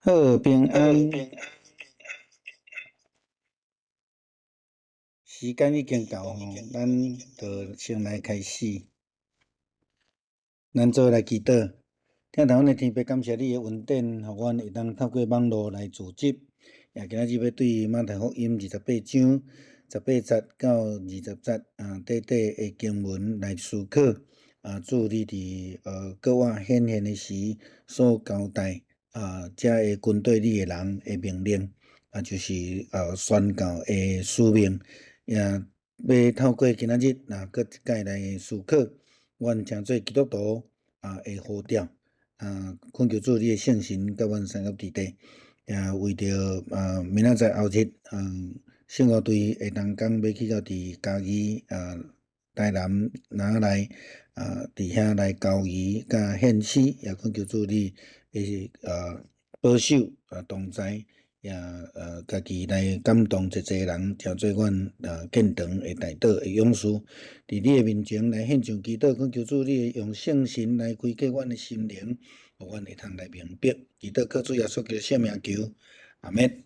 好，平安。時間已經到吼，咱就先來開始。咱做伙來祈禱，疼痛阮的天父，感謝你的恩典，予阮會當透過網路來組織。也今仔日欲對馬太福音28章18節到20節啊，短短的經文來思考。啊，主你佇閣外顯現的時所交代啊，遮个軍隊裡的人的命令，啊，就是宣教的使命，也欲透過今仔日啊，閣一擺來思考，阮成做基督徒啊的呼召，啊，懇求主你的聖神佮阮相佮佇底，也為著啊明仔載後日啊，聖歌隊的同工欲去到佇嘉義啊。台南拿來啊，佇遐來交誼佮獻詩，也懇求主你的保守啊同在，也家己來感動濟濟人，成做阮啊建堂的代禱的勇士，佇你的面前來獻上祈禱，懇求主你用聖神來開啟阮的心靈，予阮會通來明白。祈禱靠主耶穌基督聖名求，阿們。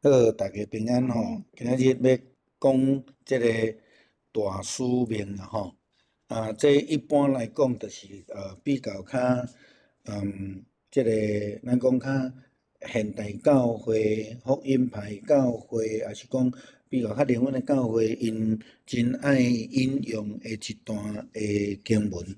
好，大家平安吼，今仔日欲講這个大使命啊吼，啊，這一般來講就是比較較這个咱講較現代教會、福音派教會，抑是講比較較靈恩的教會，𪜶真愛引用的一段的經文。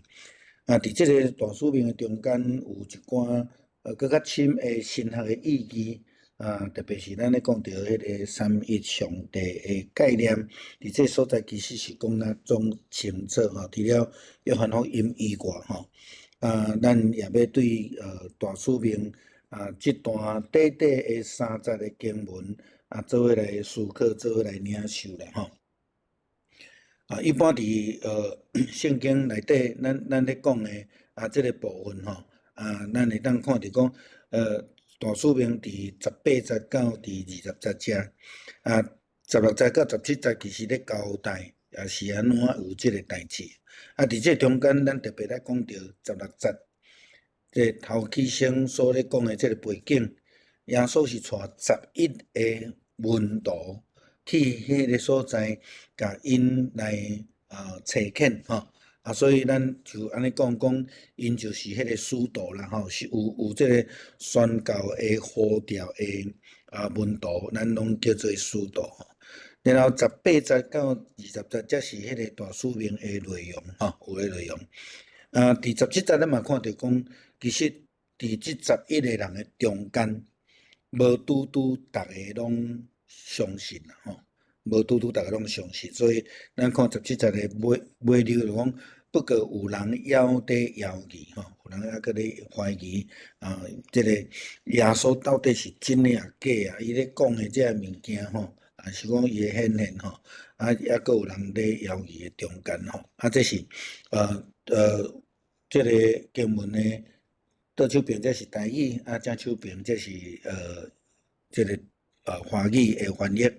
啊，佇這个大使命的中間，有一寡閣較深的神學的意義。啊，特別是咱咧講著彼个三一上帝的概念，佇這所在其實是講得總清楚吼，除了約翰福音以外吼，啊，咱也欲對大使命啊這段短短的三節的經文啊，做伙來思考，做伙來領受啦吼。啊，一般佇聖經內底，咱咧講的啊，這个部分吼，啊，咱會當看著講大使命佇18節到佇20節遮，啊，16節到17節其實咧交代，也是按怎有這个代誌。啊，佇這中間，咱特別來講著16節，這頭起先所咧講的這个背景，耶穌是帶11个門徒去彼个所在，共𪜶來啊差遣吼。啊，所以咱就按呢講，講𪜶就是彼个使徒啦吼，是有這个宣教的呼召的啊門徒，咱攏叫做使徒吼。然後18節到20節，才是彼个大使命的內容吼，有的內容。啊，佇17節咱嘛看著講，其實佇這11个人的中間，無拄拄逐个攏相信啦吼。無拄拄逐个攏相信，所以咱看17節的尾尾溜就講，不過有人猶佇猶疑吼，有人猶閣咧懷疑啊，這個耶穌到底是真的抑假啊？伊咧講的這个物件吼，還是講伊的顯現吼，啊，猶閣有人咧猶疑的中間吼，啊，這是這個經文的倒手邊這是台語，啊，正手邊這是這個華語的翻譯。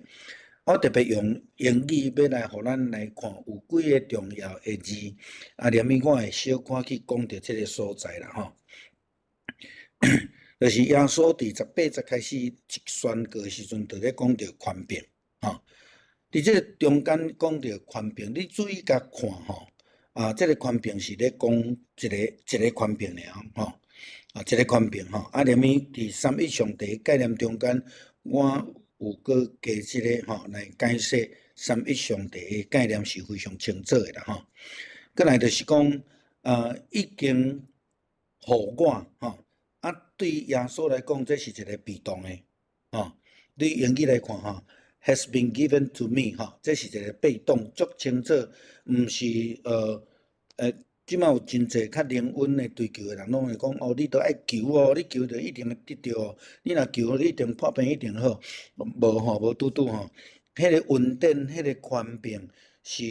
我特別用英語欲來予咱來看，有幾个重要的字，啊，連物我會小可去講著這个所在啦吼。就是耶穌佇18節開始一宣告的時陣，就咧講著權柄，吼。佇這个中間講著權柄，你注意共看吼，啊，這个權柄是咧講一个一个權柄爾吼，啊，一个權柄吼，啊，連物佇三一上帝概念中間，我有閣加這个吼來解釋三一上帝的概念是非常清楚的啦吼。閣來就是講，已經予我吼，啊，對耶穌來講，這是一个被動的，吼。對英語來看吼，has been given to me 吼，這是一个被動，足清楚，毋是這擺有真濟較靈恩的追求的人，攏會講哦，你著愛求哦，你求著一定會得著哦，你若求你一定破病一定好，無吼，無拄拄吼，彼个恩典，彼个權柄是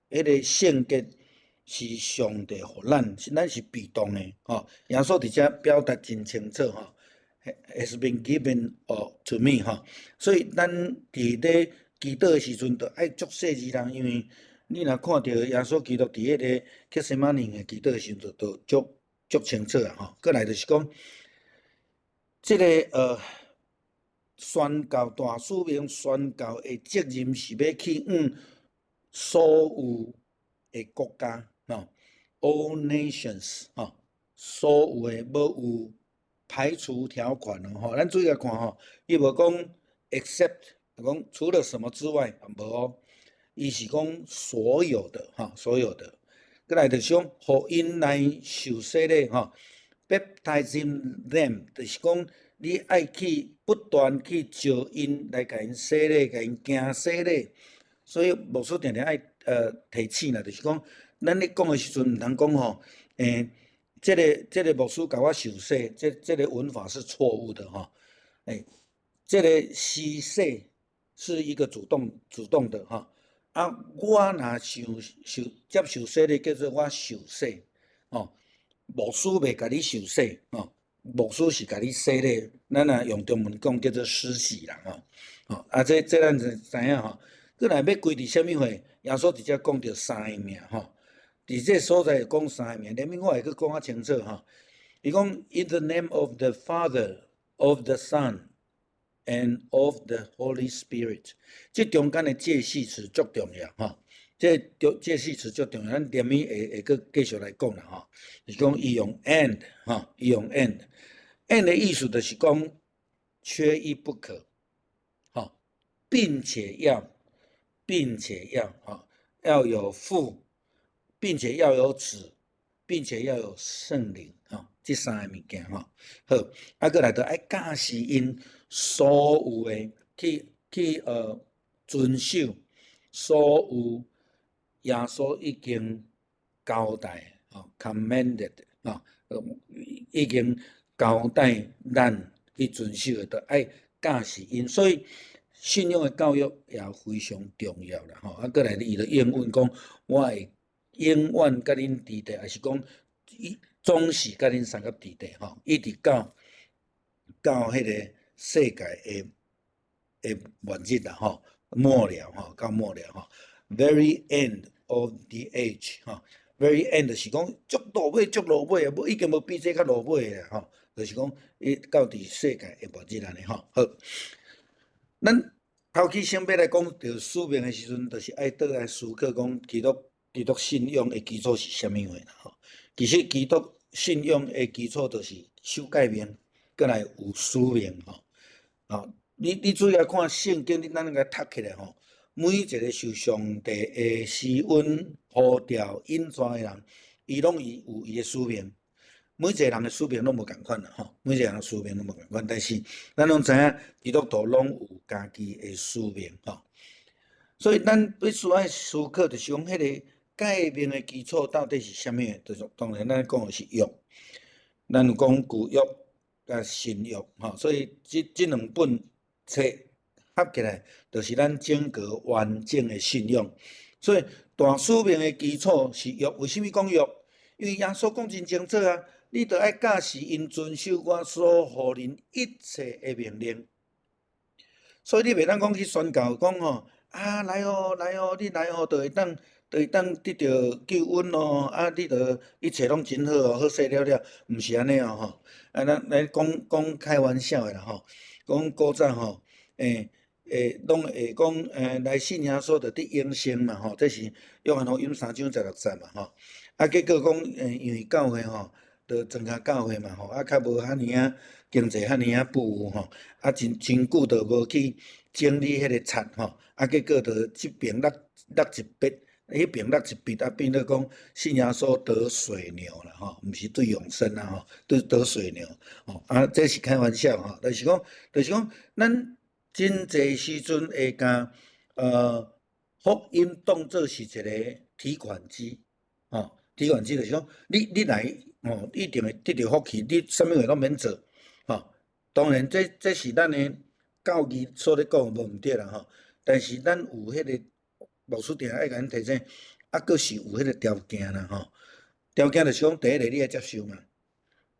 彼个聖潔是上帝予咱，是咱是被動的吼。耶穌佇遮表達真清楚吼，has been given to me 吼，所以咱佇咧祈禱的時陣，著愛足細膩人，因為你若看著耶穌基督佇彼个客西馬尼的祈禱的時陣，就足足清楚啊吼。閣來就是講，這个宣教大使命宣教的責任是欲去往所有的國家，吼，all nations，吼，所有的無有排除條款哦，吼，咱注意來看吼，伊無講 except，講除了什麼之外，無哦，伊是講所有的，吼，所有的。閣來就是講，予𪜶來受洗禮，吼，baptizing them，就是講你愛去不斷去召𪜶來共𪜶洗禮，共𪜶行洗禮。所以牧師定定愛提醒啦，就是講，咱咧講的時陣，毋通講吼，這個牧師共我受洗，這個文法是錯誤的吼。這個施洗是一個主動的吼。啊，我若受接受洗禮，叫做我受洗，吼。牧師袂共你受洗，吼，牧師是共你洗禮。咱若用中文講叫做施洗啦，吼。吼，啊，這咱就知影吼。閣來欲歸佇啥物貨？耶穌直接講著三个名，吼。佇這所在講三個名，連物我會閣講較清楚吼。伊講：In the name of the Father, of the Son, and of the Holy Spirit。這中間的介系詞足重要吼。這介系詞足重要，咱踮物會閣繼續來講啦吼。是講伊用 and 吼，伊用 and，and 的意思就是講缺一不可，吼，並且要吼，要有父，並且要有子，並且要有聖靈，吼，這三個物件吼。好，啊，閣來就愛教示𪜶所有的去遵守所有耶穌已經交代吼，commanded 吼，已經交代咱去遵守的，就愛教示𪜶，所以信仰的教育也非常重要啦吼。啊，閣來伊就應允講，我會永遠佮恁佇佇，抑是講伊總是佮恁相佮佇佇吼，一直到彼个世界的末日啦吼，末了吼，到末了吼，very end of the age 吼，very end 就是講足落尾足落尾啊，無已經無比這較落尾的吼，就是講伊到佇世界的末日按呢吼。好，咱頭起先欲來講著使命的時陣，就是愛倒來思考講基督信仰的基礎是啥物貨啦吼。其實基督信仰的基礎就是守誡命，閣來有使命吼。啊，你注意來看聖經，你咱共讀起來吼，每一個受上帝的施恩呼召引帶的人，伊攏伊有伊的使命。每一個人的使命攏無仝款啦吼，每一個人的使命攏無仝款，但是咱攏知影基督徒攏有家己的使命吼。所以咱必須愛思考，就是講彼個誡命的基礎到底是啥物？就是當然咱講的是約，咱有講舊約佮新約，吼，所以這兩本冊合起來，就是咱整個完整的信仰。所以大使命的基礎是約，為啥物講約？因為耶穌講真清楚啊，你著愛教示𪜶遵守我所予恁一切的命令。所以你袂當講去宣教講吼，啊來哦來哦，你來哦，就會當得著救恩哦，啊你著一切攏真好哦，好勢了了，毋是按呢哦吼。啊，咱來講講開玩笑的啦吼，講古早吼，攏會講，來信耶穌就得永生嘛吼，這是約翰福音3章16節嘛吼。啊，結果講，因為教會吼，就增加教會嘛吼，啊，較無遐爾仔經濟遐爾仔富裕吼，啊，真真久就無去整理彼個冊吼，啊，結果就這爿落落一筆，彼爿落一筆，啊，變做講信耶穌得水牛啦吼，毋是得永生啦吼，得水牛吼，啊，這是開玩笑吼，就是講，咱真濟時陣會共福音當做是一個提款機，吼，提款機就是講，你來吼，一定會得著福氣，你啥物話攏免做，吼。當然這是咱的教義所咧講無毋對啦吼，但是咱有彼個牧師定愛共咱提醒，啊，閣是有彼個條件啦吼。條件就是講，第一個你愛接受嘛，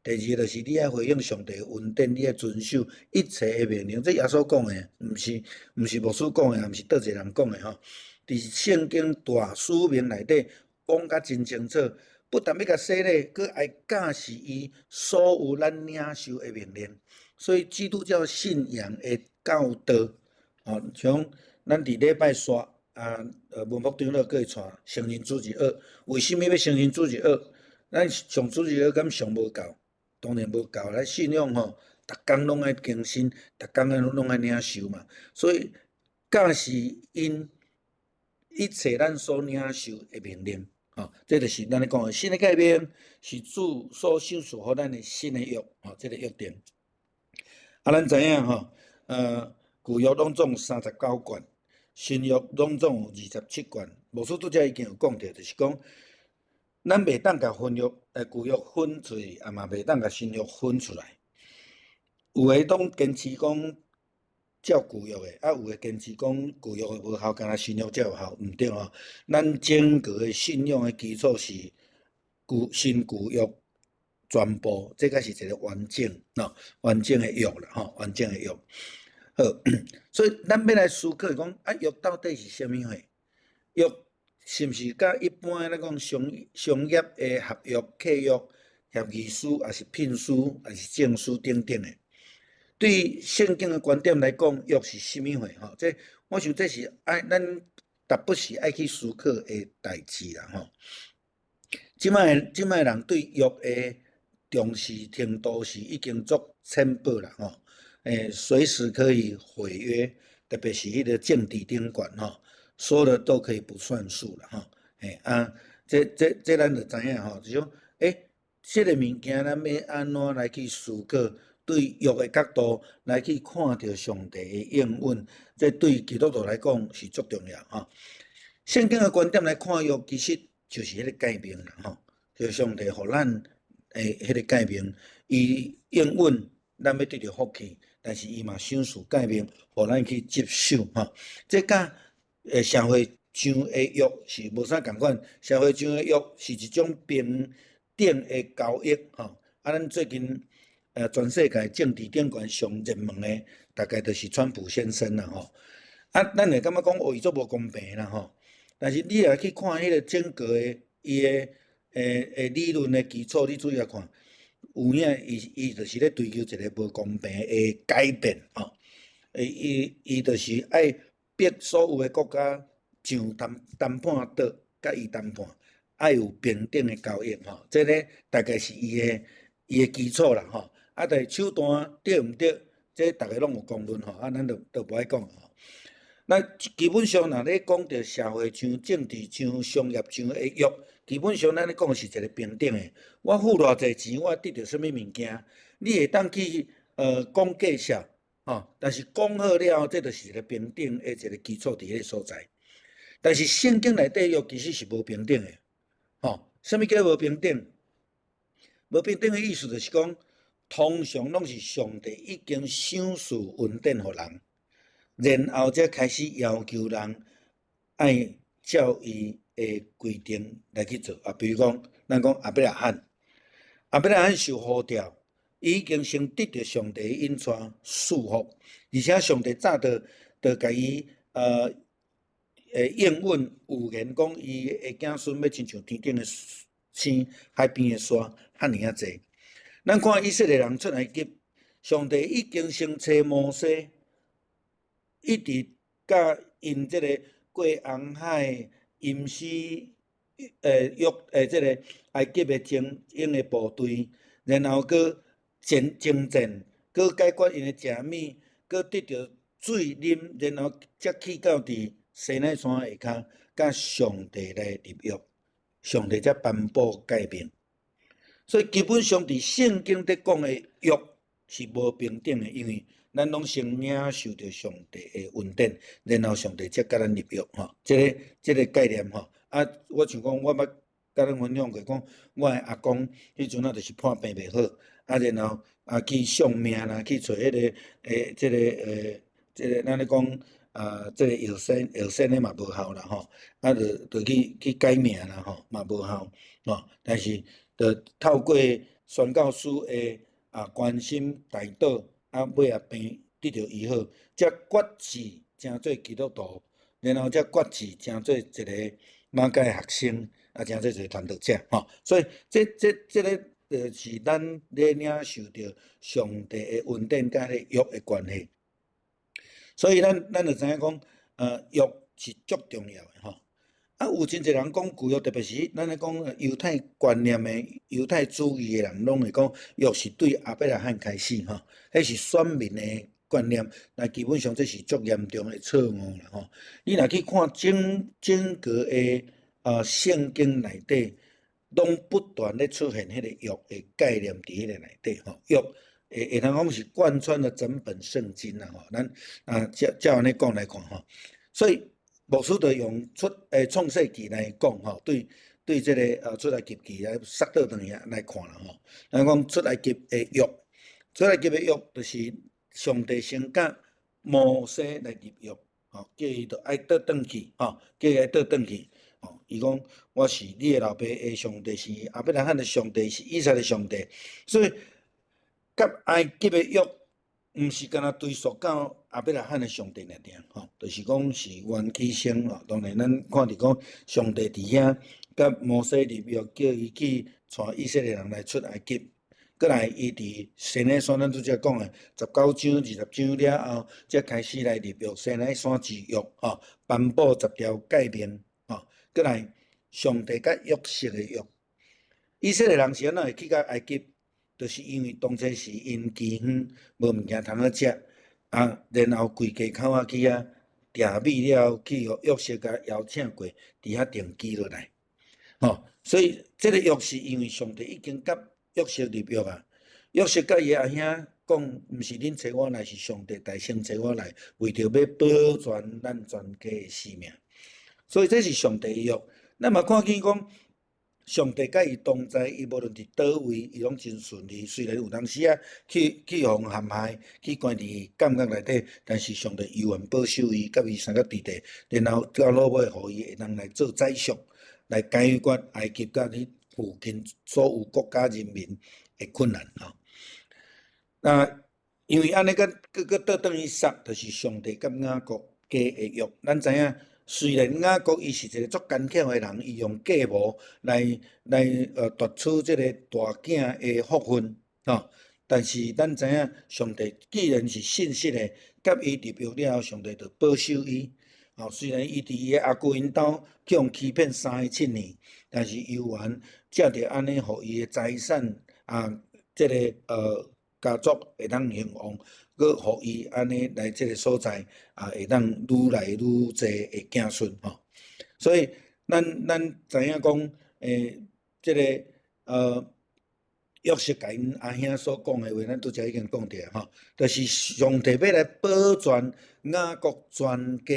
第二個就是你愛回應上帝的恩典，你愛遵守一切的命令。這耶穌講的，毋是牧師講的，也毋是佗一個人講的吼。佇聖經大使命內底講甲真清楚，不但欲共洗禮，閣愛教示伊所有咱領受的命令。所以基督教信仰的教導，吼，像咱佇禮拜煞啊，文福長老閣會帶成人主日學。為啥物欲成人主日學？咱上主日學敢上無夠？當然無夠。咱信仰吼，逐工攏愛更新，逐工攏愛領受嘛。所以教示𪜶一切咱所領受的命令，吼，這就是咱咧講的新的誡命，是主所賞賜予咱的新的約，吼，這個約定。啊，咱知影吼，舊約攏總39卷，新約攏總有27卷。牧師拄才已經有講著，就是講，咱袂當共分約，舊約分出去，也嘛袂當共新約分出來。有的攏堅持講照舊約的，啊，有的堅持講舊約的無效，干焦新約才有效，毋對吼。咱整個的信仰的基礎是舊新舊約全部，這才是一個完整，喏，完整的約啦，吼，完整的約。好，所以咱欲來思考講，啊，約到底是啥物貨？約是毋是佮一般咱講商業的合約、契約、協議書，抑是聘書，抑是證書等等的？對聖經的觀點來講，約是啥物貨？吼，這我想這是愛咱逐不時愛去思考的代誌啦，吼。這擺人對約的重視程度是已經足淺薄啦，吼。隨時可以毀約，特別是彼個政治頂懸吼，說的都可以不算數啦，吼。啊，這咱就知影吼，就是講，這個物件咱欲按怎來去思考？對約的角度來去看著上帝的應允，這對基督徒來講是足重要吼。聖經的觀點來看約，其實就是彼個誡命啦，吼，就是上帝予咱的彼個誡命，伊應允咱欲得著福氣，但是伊嘛賞賜誡命，予咱去執守吼。這佮社會上的約是無啥仝款，社會上的約是一種平等的交易吼。啊，咱最近全世界政治頂懸上熱門的，大概就是川普先生啦吼。啊，咱會感覺講哦，伊足無公平啦吼。但是你若去看彼個整個的伊的理論的基礎，你注意來看，有影伊就是咧追求一個無公平的改變吼。伊就是愛逼所有的國家上談判桌，佮伊談判，愛有平等的交易吼。這個大概是伊的基礎啦吼。啊，但是手段對毋對？這逐家攏有公論吼，啊，咱就無愛講吼。那基本上，若咧講著社會上、政治上、商業上的約，基本上咱咧講是一個平等的。我付偌濟錢，我得著啥物物件，你會當去講價數吼，但是講好了後，這就是一個平等的一個基礎佇彼個所在。但是聖經內底約其實是無平等的，吼，啥物叫無平等？無平等的意思就是講，通常攏是上帝已經賞賜恩典予人，然後才開始要求人愛照伊的規定來去做。啊，比如講，咱講亞伯拉罕，亞伯拉罕受呼召，伊已經先得著上帝的引帶賜福，而且上帝早就就共伊應允預言講，伊的子孫欲親像天頂的星、海邊的沙，遐爾仔濟。咱看以色列人出埃及，上帝已經先差摩西，一直佮𪜶這个過紅海、淹死約這个埃及的精英的部隊，然後閣戰征戰，閣解決𪜶的食物，閣得著水啉，然後才去到佇西奈山下跤，佮上帝來立約，上帝才頒布誡命。所以基本上佇聖經佇講的約是無平等的，因為咱攏先領受著上帝的恩典，然後上帝才佮咱立約吼。這个這个概念吼，啊，我像講我捌佮恁分享過，講我的阿公彼陣仔就是破病袂好，啊，然後啊去相命啦，去揣彼个這个這个咱咧講啊，這个藥仙藥仙的嘛無效啦吼，啊，就就去去改命啦吼，嘛無效吼，但是就透過宣教師的啊關心代禱，啊尾仔病得著醫好，才決志成做基督徒，然後才決志成做一个馬偕學生，啊成做一个傳道者吼。所以這這這个就是咱咧領受著上帝的恩典佮彼個約的關係。所以咱咱就知影講，約是足重要的吼。啊，有真濟人講舊約，特別是咱咧講猶太觀念的猶太主義的人，攏會講約是對亞伯拉罕開始吼，彼是選民的觀念，但基本上這是足嚴重的錯誤啦吼。你若去看整整個的聖經內底，攏不斷咧出現彼個約的概念佇彼個內底吼，約會會通講是貫穿了整本聖經啦吼。咱啊照照按呢講來看吼，所以牧師就用出創世記來講吼，對對這個出埃及記來煞倒轉去來看啦吼。咱講出埃及的約，出埃及的約就是上帝先佮摩西來立約，吼，叫伊著愛倒轉去，吼，叫伊愛倒轉去，吼，伊講我是你的老爸的上帝，是亞伯拉罕的上帝，是以撒的上帝，所以佮埃及的約毋是干焦追溯到亞伯拉罕的上帝爾爾，吼，就是講是源起先吼。當然，咱看著講上帝佇遐佮摩西立約，叫伊去帶以色列人來出埃及。過來，伊佇西奈山，咱拄才講的十九章、二十章了後，才開始來立約西奈山之約，吼，頒布十條誡命，吼。過來，上帝佮約瑟的約，以色列人是按怎會去到埃及？就是因為當初時𪜶飢荒無物件通好食，啊，然後規家口仔去遐訂米了後，去予約瑟共邀請過，佇遐定居落來，吼。所以這个約是因為上帝已經佮約瑟立約啊，約瑟佮伊阿兄講，毋是恁揣我來，是上帝代先揣我來，為著欲保全咱全家的性命。所以這是上帝的約。咱嘛看見講，上帝佮伊同在，伊無論佇佗位，伊攏真順利。雖然有當時仔去去予人陷害，去關佇監獄內底，但是上帝猶原保守伊，佮伊三個弟弟，然後到落尾，予伊會當來做宰相，來解決埃及佮彼附近所有國家人民的困難吼。那因為按呢，閣閣閣倒轉去說，就是上帝佮雅各結的約。咱知影，雖然雅各伊是一個足奸巧的人，伊用計謀來來奪取這個大囝的福分吼。但是咱知影，上帝既然是信實的，佮伊立約了後，上帝就保守伊。吼，雖然伊佇伊的阿舅𪜶兜去予欺騙三十七年，但是猶原藉著按呢，予伊的財產啊，這個家族會當興旺，閣予伊按呢來這個所在啊，會當愈來愈濟的子孫吼。所以咱咱知影講，這个約瑟共𪜶阿兄所講的話，咱拄才已經講著吼，就是上帝欲來保全雅各全家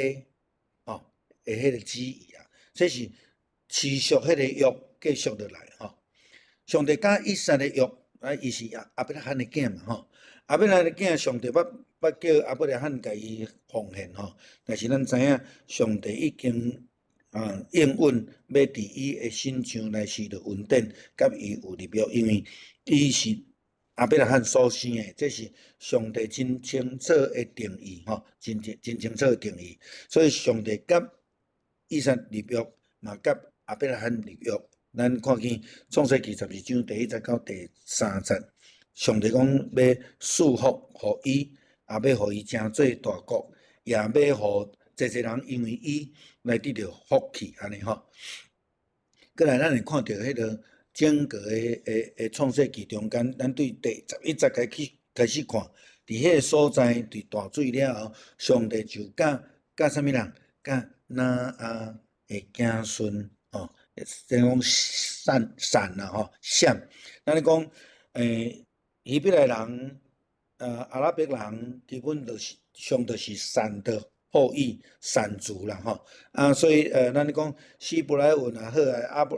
吼的的彼個旨意啊，這是持續彼個約繼續落來吼。上帝佮以撒的約，啊，伊是亞伯拉罕的囝嘛吼。亞伯拉罕的囝，上帝捌叫亞伯拉罕共伊奉獻吼，但是咱知影，上帝已經應允欲佇伊的身上來施著恩典，佮伊有立約，因為伊是亞伯拉罕所生的，這是上帝真清楚的定義吼，真真真清楚的定義。所以上帝佮以撒立約，嘛佮亞伯拉罕立約。咱看見創世記12章第一節到第三節，上帝講欲賜福予伊，也欲予伊成做大國，也欲予濟濟人因為伊來得著福氣，按呢吼。過來，咱會看著彼個整個的創世記中間，咱對第11節開始看，佇彼個所在，佇大水了後，上帝就佮啥物人？佮挪亞的子孫吼，即講閃閃啦吼，閃。咱咧講，希伯來人，阿拉伯人，基本就是上就是閃的後裔，閃族啦吼。啊，所以咱咧講希伯來文也好，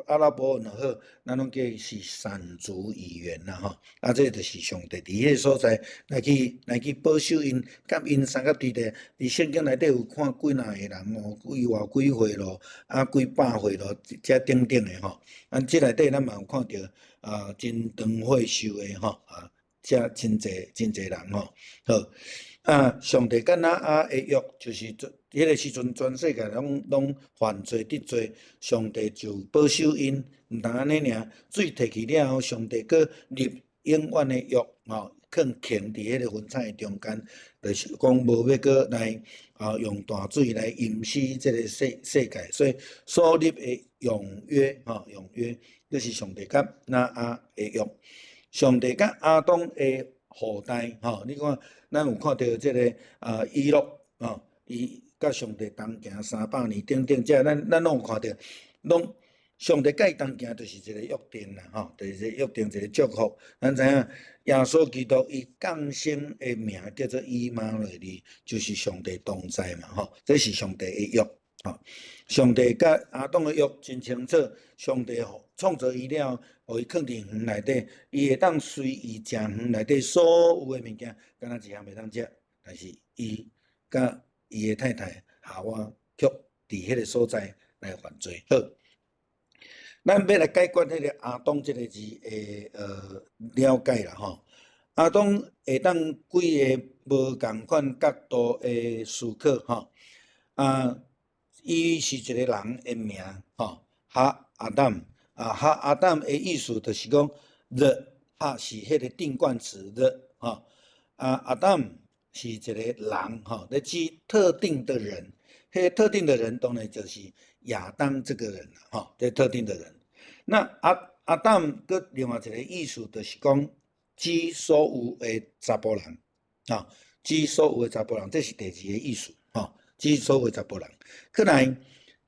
阿拉伯文也好，咱攏叫伊是閃族語言啦吼。啊，這就是上帝佇彼個所在來去保守𪜶，佮𪜶三甲對地。佇聖經內底有看幾若個人哦，幾偌幾歲咯，啊幾百歲咯，這等等的吼。啊，這內底咱嘛有看著啊，真長歲壽的吼，啊，這真濟真濟人吼。好，啊，上帝佮挪亞的約，就是彼個時陣全世界攏犯罪得罪，上帝就保守𪜶，毋但按呢爾，水退去了後，上帝閣立永遠的約，吼，囥鉗佇彼個雲彩中間，就是講無欲閣來用大水來淹死這個世界，所以所立的永約，吼，永約，這是上帝佮挪亞的約，上帝佮亞當的後代，吼，你看，咱有看著這個以諾，吼，伊佮上帝同行300年等等，這咱攏有看著，攏上帝佮伊同行，就是一個約定啦，吼，就是一個約定，一個祝福。咱知影耶穌基督伊降生的名叫做以馬內利，就是上帝同在嘛，吼，這是上帝的約，吼。上帝佮亞當的約真清楚，上帝創造伊了後，予伊囥佇園內底，伊會當隨意食園內底所有的物件，敢若一項袂當食。但是伊佮伊的太太夏娃卻佇彼個所在來犯罪。好，咱欲來解決彼個亞當這個字的了解啦吼。亞當會當幾个無仝款角度的思考吼。啊，伊是一個人的名吼，哈亞當啊，哈亞當的意思就是講，the 哈是彼個定冠詞 the 吼，啊亞當是一個人吼，咧指特定的人，彼個特定的人當然就是亞當這個人啦，吼，這特定的人。那亞當閣另外一個意思就是講，指所有的查埔人，吼，指所有的查埔人，這是第二個意思，吼，指所有的查埔人。閣來，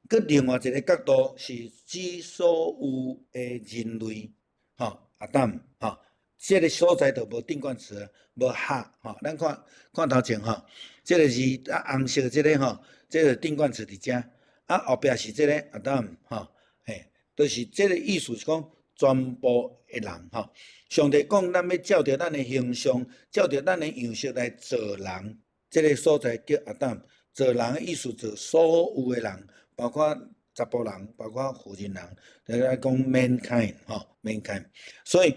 閣另外一個角度是指所有的人類，吼，亞當，吼，這個所在就無定冠詞，無哈，吼，咱看看頭前吼，這個字啊紅色這個吼，這個定冠詞佇遮，啊後壁是這個亞當，吼，嘿，就是這個意思是講全部的人，吼。上帝講，咱欲照著咱的形象，照著咱的樣式來造人，這個所在叫亞當。造人的意思，造所有的人，包括查埔人，包括婦人人，就是講 mankind，吼，mankind。所以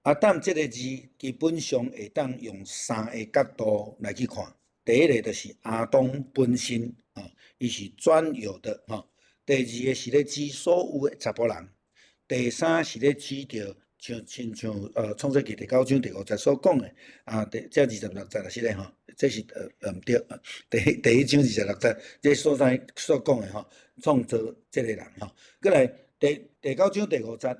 亞當這個字基本上會當用三個角度來去看。第一個就是亞當本身，吼，伊是專有的，吼。第二個是咧指所有的查埔人。第三是咧指著像親像創世記第九章第五節所講的，啊，第這26節就是咧吼，這是毋對，第一章26節，這所在所講的吼，創造這個人吼，閣來第九章第五節，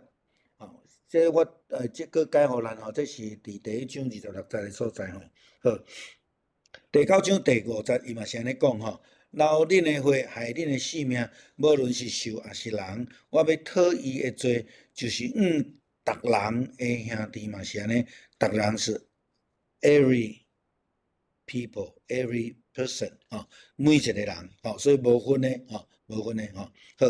吼，這我這閣解予咱吼，這是佇第一章二十六節的所在吼，好，第九章第五節伊嘛是按呢講吼，流恁的血，害恁的性命，無論是獸抑是人，我欲討伊的罪，就是按逐人的兄弟嘛是按呢，逐人是 every people, every person 吼，每一個人吼，所以無分的吼，無分的吼。好，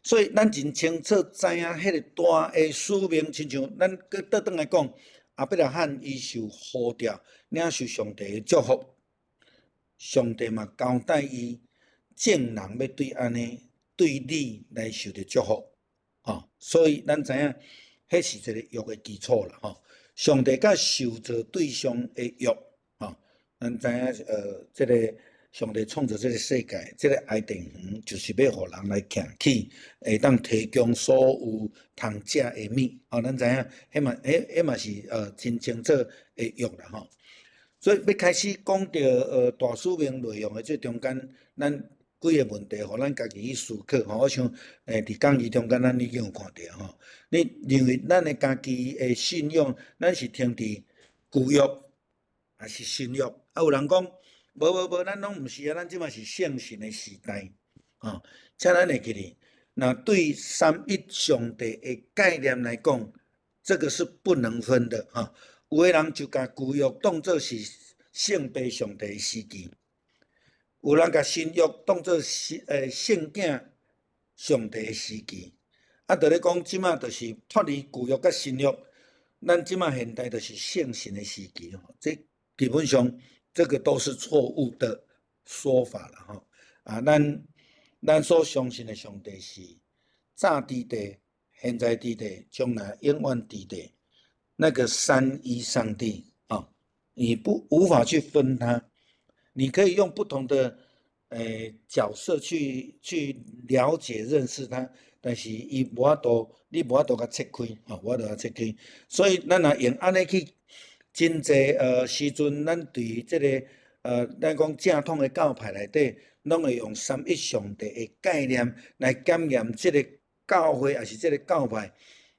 所以咱真清楚知影彼個大的使命，親像咱閣倒轉來講，亞伯拉罕伊受呼召，領受上帝的祝福，上帝嘛交代伊，眾人欲對按呢對你來受著祝福，吼，所以咱知影，彼是一個約的基礎啦，吼。上帝佮受造對象的約，吼，咱知影，這個上帝創造這個世界，這個伊甸園就是欲予人來徛起，會當提供所有通食的物，吼，咱知影，彼嘛是真清楚的約啦，吼。所以欲開始講著大使命內容的這中間，咱幾个問題，予咱家己去思考吼。我想，佇講義中間，咱已經有看著吼。你認為咱的家己的信仰，咱是停佇舊約，抑是新約？啊，有人講，無無無，咱攏毋是啊，咱這馬是聖神的時代，吼。請咱會記得，若對三一上帝的概念來講，這個是不能分的吼。有的人就共舊約當做是聖父上帝的時期。有人共新約當做是聖囝上帝的時期，啊，就咧講這馬就是脫離舊約佮新約，咱這馬現代就是聖神的時期吼，這基本上這個都是錯誤的說法啦吼。啊，咱所相信的上帝是早佇地、現在佇地、將來永遠佇地，那個三一上帝啊，你不無法去分他。你可以用不同的角色去了解認識他，但是伊無法度，你無法度共切開，吼，無法度共切開。所以咱若用按呢去，真濟時陣，咱對這個咱講正統的教派內底，攏會用三一上帝的概念來檢驗這個教會，抑是這個教派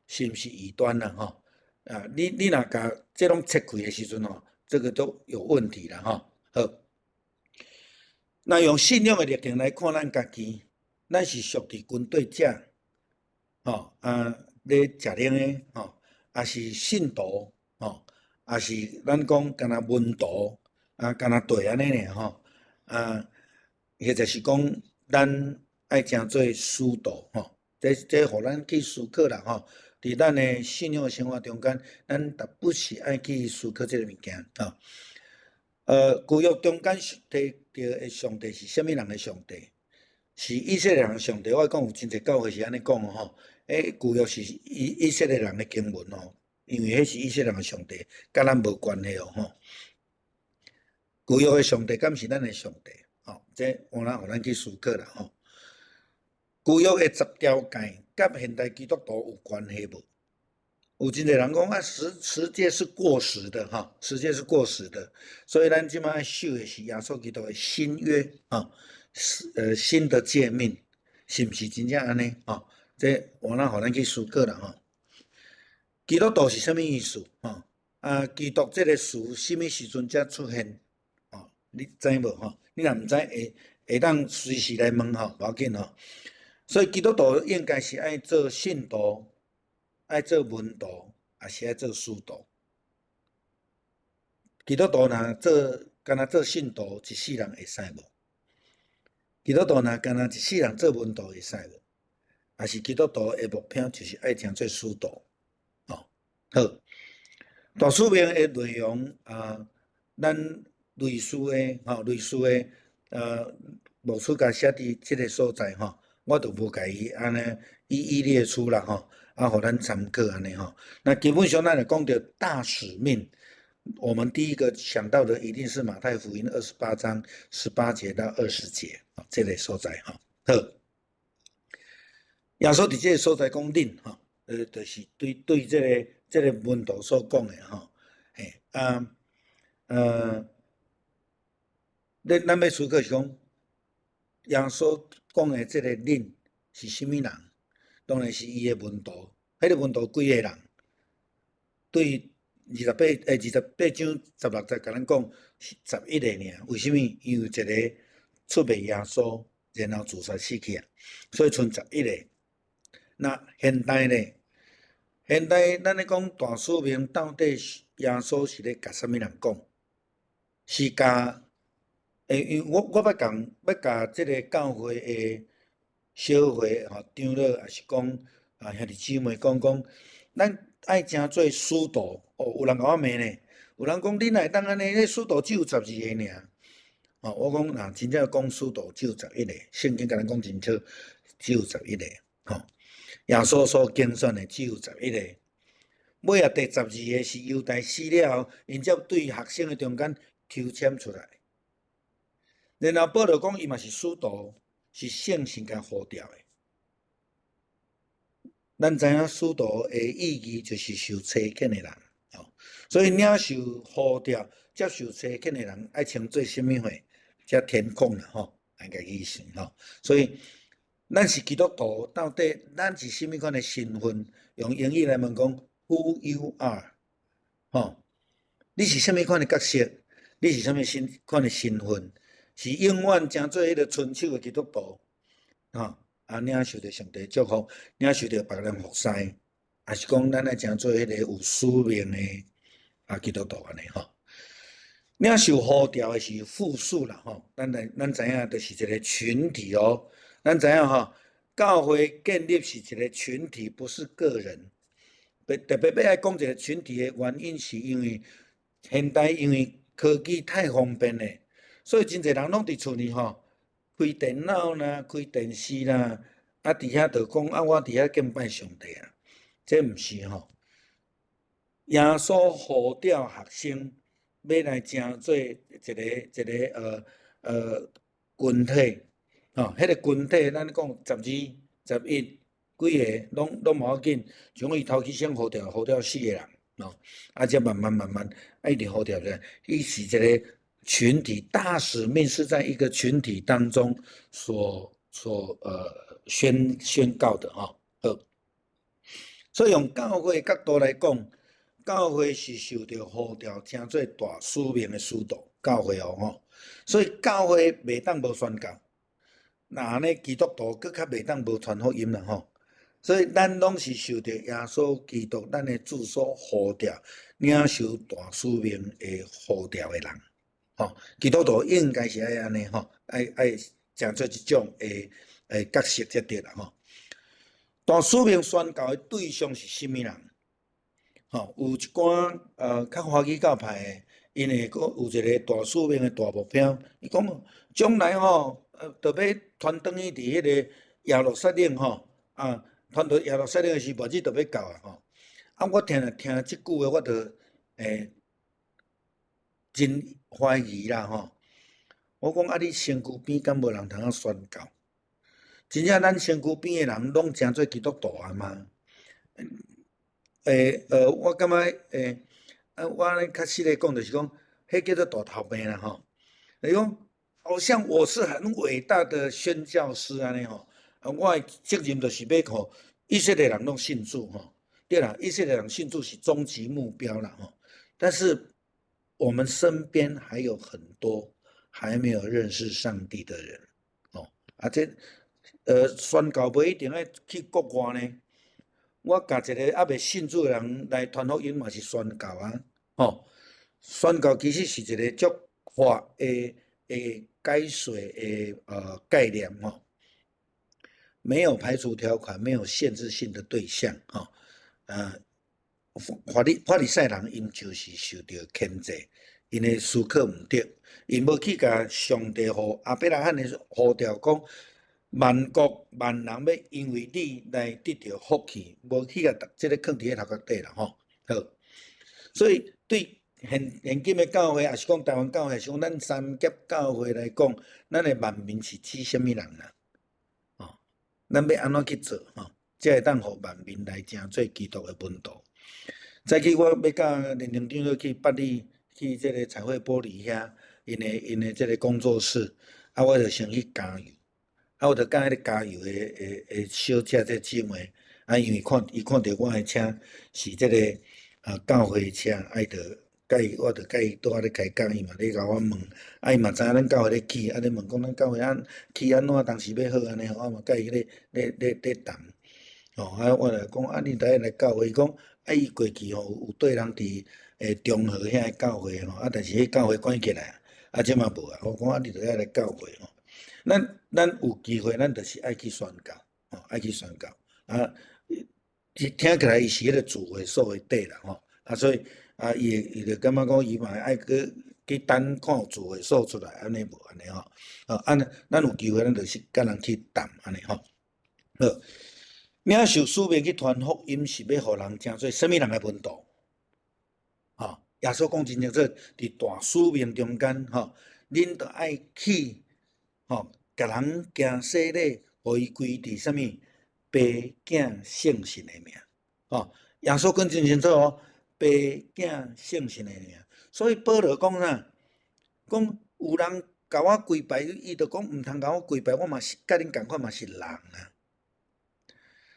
是毋是異端啦，吼。啊，你若共這攏切開的時陣吼，這個都有問題啦，吼。好。若用信仰的立場來看咱家己，咱是屬佇軍隊者，吼啊咧食奶的，吼，抑是信徒，吼，抑是咱講敢若門徒，啊，敢若對按呢爾吼，啊，或者是講咱愛成做使徒，吼，這予咱去思考啦，吼，佇咱的信仰生活中間，咱特不是愛去思考這个物件，吼。舊約中間提著的上帝是啥物人的上帝？是以色列人的上帝。我講有真濟教會是按呢講吼。欸，舊約是以色列人的經文哦，因為彼是以色列人的上帝，佮咱無關係哦吼。舊約的上帝敢是咱的上帝？吼，這有通予咱去思考啦吼。舊約的十條誡佮現代基督徒有關係無？有真濟人講啊，十誡是過時的哈，十誡是過時的，所以咱這馬愛守的是耶穌基督的新約啊，是新的誡命，是毋是真正按呢？吼，這有通予咱去思考啦吼。基督徒是啥物意思？吼啊，基督這個詞啥物時陣才出現？吼，你知無？吼，你若毋知會當隨時來問吼，無要緊吼。所以基督徒應該是愛做信徒，愛做門徒，抑是愛做使徒？基督徒若做，干焦做信徒，一世人會使無？基督徒若干焦一世人做門徒會使無？抑是基督徒的目標就是愛成做使徒？哦，好，大使命的內容啊，咱類似的吼，類似的牧師共寫佇這个所在吼，我就無共伊按呢一一列出啦吼。啊，予咱參考按呢吼。那基本上咱來講著大使命，我們第一個想到的一定是馬太福音28章18節到20節啊，這个所在吼。好，耶穌佇這个所在講恁吼，就是對這个門徒所講的吼，嘿啊，咱欲思考是講，耶穌講的這个恁是啥物人？當然是伊的門徒，彼个門徒幾个人？對28章16節共咱講是11個爾，為啥物？因為一个出賣耶穌，然後自殺死去啊，所以賰十一个。那現代呢？現代咱咧講大使命，到底耶穌是咧共啥物人講？是共，欸，因為我捌共欲共這个教會的小會吼長老，抑是講啊兄弟姊妹講講，咱愛成做使徒哦。有人共我罵呢，有人講你哪會當按呢？彼使徒只有十二个爾。哦，我講若真正講使徒只有十一个，聖經共咱講清楚，只有十一个。吼，耶穌所揀選的只有十一个。尾仔第十二个是猶大死了後，𪜶才對學生的中間抽籤出來。然後保羅講伊嘛是使徒，是聖神共呼召的。咱知影使徒的意義就是受差遣的人，吼，所以領受呼召、接受差遣的人，愛稱做啥物貨？才天空啦，吼，按呢个意思吼。所以咱是基督徒，到底咱是啥物款的身份？用英語來問講，Who you are？吼，你是啥物款的角色？你是啥物身款的身份？是永遠成做彼个伸手的基督徒，吼，啊，領受著上帝祝福，領受著別人服侍，抑是講咱愛成做彼個有使命的啊基督徒按呢吼？領受呼召的是複數啦，吼，咱來咱知影就是一個群體哦。咱知影吼，教會建立是一個群體，不是個人。特別欲愛講一個群體的原因，是因為現代因為科技太方便了，所以真濟人攏佇厝裡吼，開電腦啦，開電視啦，啊，佇遐就講啊，我佇遐敬拜上帝啊，這毋是吼。耶穌呼召學生欲來成做一个一个群體，吼，彼个群體咱講十二、十一幾个攏攏無要緊，像伊頭起先呼召呼召四个人，吼，啊，才慢慢慢慢啊一直呼召咧，伊是一个群體，大使命是在一個群體當中所宣告的吼。好，所以用教會角度來講，教會是受著呼召，成做大使命的使徒，教會哦吼，所以教會袂當無宣教，若按呢基督徒閣較袂當無傳福音啦吼。所以咱攏是受著耶穌基督咱的主所呼召，領受大使命的呼召的人，吼，基督徒應該是愛按呢吼，愛愛成做這種的的角色才對啦吼。大使命宣教的對象是啥物人？吼，有一寡較華語教派的，𪜶會閣有一個大使命的大目標，伊講將來吼，著欲傳轉去佇彼个耶路撒冷吼，啊，傳到耶路撒冷的時，末日就欲到啊吼。啊，我聽了聽這句話，我就會真懷疑啦吼。我講啊，你身軀邊敢無人通好宣教？真正咱身軀邊的人攏成做基督徒啊嗎？欸，我感覺欸，啊，我按呢較實咧講，就是講，彼叫做大頭病啦吼。就是講，好像我是很偉大的宣教師按呢吼，啊，我的責任就是欲予以色列人攏信主吼。對啦，以色列人信主是終極目標啦吼。但是我們身邊還有很多還沒有認識上帝的人，哦，啊這，宣教袂一定愛去國外呢。我共一个猶未信主的人來傳福音嘛是宣教啊，吼！宣教其實是一個足闊的的解說的概念吼，沒有排除條款，沒有限制性的對象，吼，啊，法利賽人𪜶就是受著牽制，𪜶的思考毋對，𪜶無去共上帝予亞伯拉罕的呼召講，萬國萬人欲因為你來得著福氣，無去共這个囥佇咧頭殼底啦吼。好，所以對現現今的教會，抑是講台灣教會，抑是講咱三峽教會來講，咱的萬民是指啥物人啊？吼，咱欲按怎去做吼，才會當予萬民來成做基督的門徒？早起我欲佮連長長老去八里去這个彩繪玻璃遐，𪜶的這个工作室，啊，我就先去加油。啊，我就佮彼个加油的的的小姐這姊妹，啊，因為看伊看著我的車是這个啊教會車，啊，伊就佮伊，我就佮伊拄仔咧開講，伊嘛咧共我問，啊，伊嘛知影咱教會咧起，啊，咧問講咱教會按起按怎當時欲好按呢吼，我嘛佮伊咧咧咧咧談，吼，啊，我就講啊，你著愛來教會，伊講啊，伊過去吼有綴人佇中和遐个教會吼，啊，但是彼教會關起來，啊，這馬無啊。我講啊，你著愛來教會吼。咱有機會，咱就是愛去宣教，吼，愛去宣教。啊，聽起來伊是彼个聚會所的底啦，吼，啊，所以啊，伊就感覺講伊嘛愛去等看有聚會所出來，按呢無按呢吼。啊，按呢，咱有機會，咱就是佮人去談按呢吼。好，領受使命去傳福音，是欲予人成做啥物人的門徒？吼，耶穌講真清楚，佇大使命中間，吼，恁著愛去，吼，共人行洗禮，予伊歸佇啥物？爸囝聖神的名，吼，耶穌講真清楚哦，爸囝聖神的名。所以保羅講啥？講有人共我跪拜，伊就講毋通共我跪拜，我嘛是佮恁仝款嘛是人啊。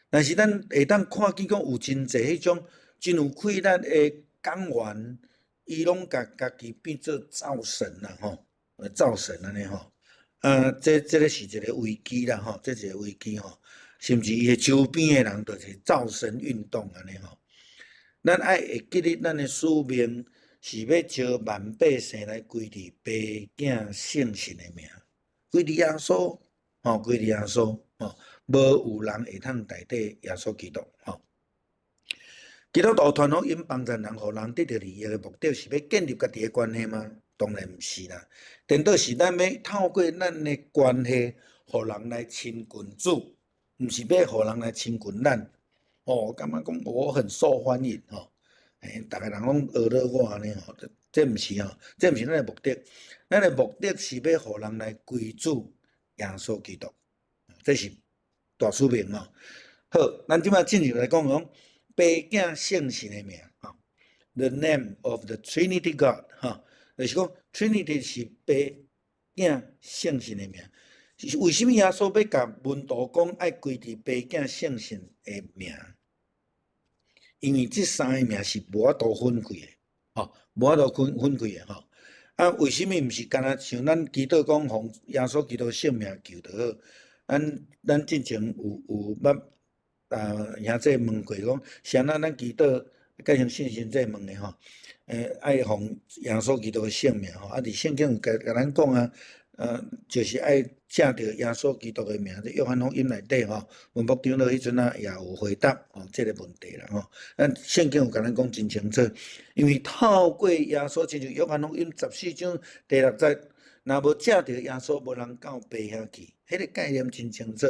但是咱會當看見講有真濟彼種真有氣力的講員，伊攏共家己變做造神啦，吼，造神按呢吼。啊，這个是一个危機啦，吼，這一個危機吼，甚至伊的周邊的人就是造神運動按呢吼。咱愛會記得咱的使命是欲召萬百姓來歸佇爸囝聖神的名，歸佇耶穌，吼，歸佇耶穌，吼，無有人會通代替耶穌基督，吼。基督徒傳福音幫助人，予人得著利益的目的是欲建立家己的關係嗎？當然毋是啦。顛倒是咱欲透過咱的關係，予人來親近主，毋是欲予人來親近咱。哦，感覺講我很受歡迎吼，逐个人攏學咧我按呢吼，這毋是吼，這毋是咱的目的。咱的目的是欲予人來歸主耶穌基督，這是大使命吼。好，咱這擺進入來講講爸囝聖神的名吼，The name of the Trinity God 吼，就是講 Trinity 是爸囝聖神的名。為啥物耶穌欲共門徒講愛歸佇爸囝聖神的名？因為這三个名是無法度分開的，吼，無法度分開的吼。啊，為啥物毋是干焦像咱祈禱講奉耶穌基督聖名求就好？咱之前有捌啊兄弟問過講，是按怎咱祈禱，佮像信心這問的吼，愛奉耶穌基督的聖名吼，啊，佇聖經有共咱講啊，就是愛藉著耶穌基督的名，佇約翰福音內底吼，文博長老彼陣啊也有回答吼這个問題啦吼。咱聖經有共咱講真清楚，因為透過耶穌，親像約翰福音14章第6節，若無藉著耶穌，無人到爸遐去，彼个概念真清楚。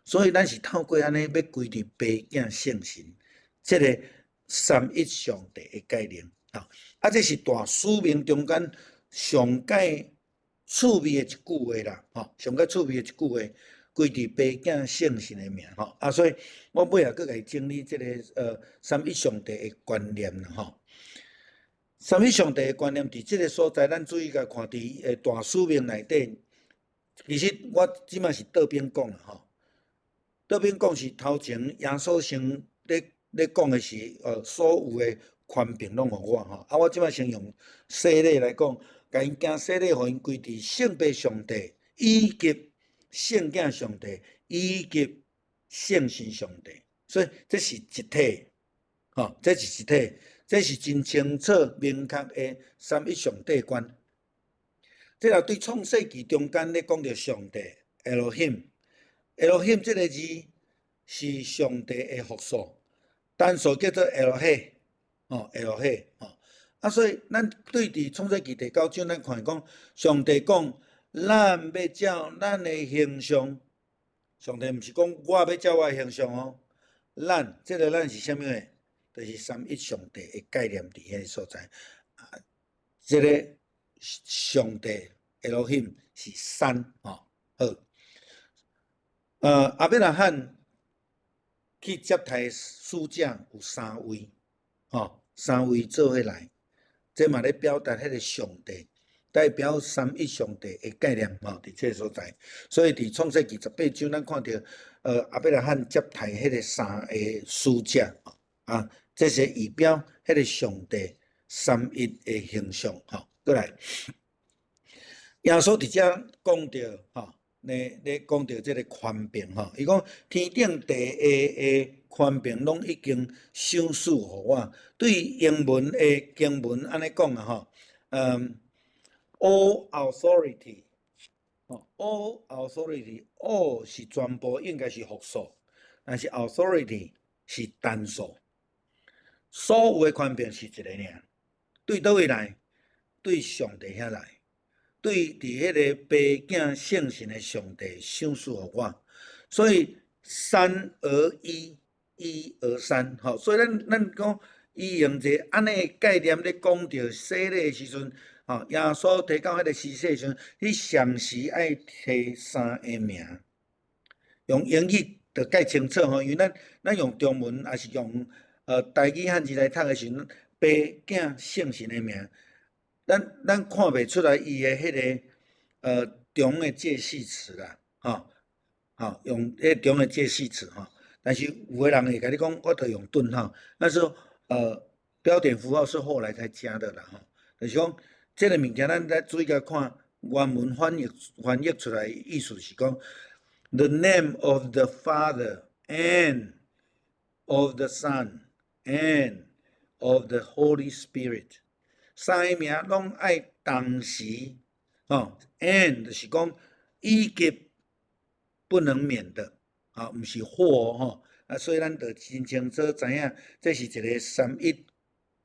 所以咱是透過按呢，欲歸佇爸囝聖神，這个三一上帝的概念。啊，這是大使命中間上蓋趣味的一句話啦，吼，上蓋趣味的一句話，歸佇爸囝聖神的名，吼，啊，所以我尾仔閣共伊整理這个三一上帝的觀念啦，吼。三一上帝的觀念佇這个所在，咱注意共看佇大使命內底，其實我這擺是倒邊講啦，吼。倒邊講是頭前耶穌先咧講的是所有的權柄攏予我吼，啊，我這擺先用洗禮來講，共𪜶行洗禮，予𪜶歸佇聖父上帝，以及聖囝上帝，以及聖神上帝，所以這是一體，吼，這是一體，這是真清楚明確的三一上帝觀。這若對創世記中間咧講著上帝，Elohim，Elohim 這个字是上帝的複數，單數叫做 Elohe，吼，Elohe，吼。啊，所以咱對佇創世記第九章，咱看講上帝講，咱欲照咱的形象，上帝毋是講我欲照我的形象哦，咱這个咱是啥物呢？就是三一上帝的概念佇彼个所在。啊，這个上帝 Elohim 是三，吼，好。亞伯拉罕去接待使者有三位，吼，三位做伙來。這嘛咧表達彼个上帝，代表三一上帝的概念吼，佇這个所在。所以佇創世記18章，咱看著亞伯拉罕接待彼个三个使者，啊，這是預表彼个上帝三一的形象，吼。閣來，耶穌佇遮講著，吼。咧咧講著這个權柄吼，伊講天頂地下的權柄攏已經賞賜予我。對英文的經文按呢講啊吼，All authority，吼，all authority，all 是全部，應該是複數，但是 authority 是單數，所有的權柄是一个爾，對佗位來？對上帝遐來。對佇彼个爸囝聖神的上帝賞賜予我，所以三而一，一而三，吼，所以咱講伊用一个按呢概念咧講著洗禮的時陣，吼，耶穌提到彼个施洗的時陣，你同時愛提三个名，用英語就較清楚吼，因為咱用中文抑是用台語漢字來讀的時陣，爸囝聖神的名。咱看袂出來伊的彼个中的介系詞啦，吼，吼，用彼中的介系詞吼。但是有的人會共你講，我著用頓號，但是標點符號是後來才加的啦，吼。就是講，這个物件咱來注意共看原文翻譯出來意思是講，The name of the Father and of the Son and of the Holy Spirit。三个名攏愛同時，吼，and 就是講以及不能免的，啊，毋是或吼，啊，所以咱就真清楚知影，這是一个三一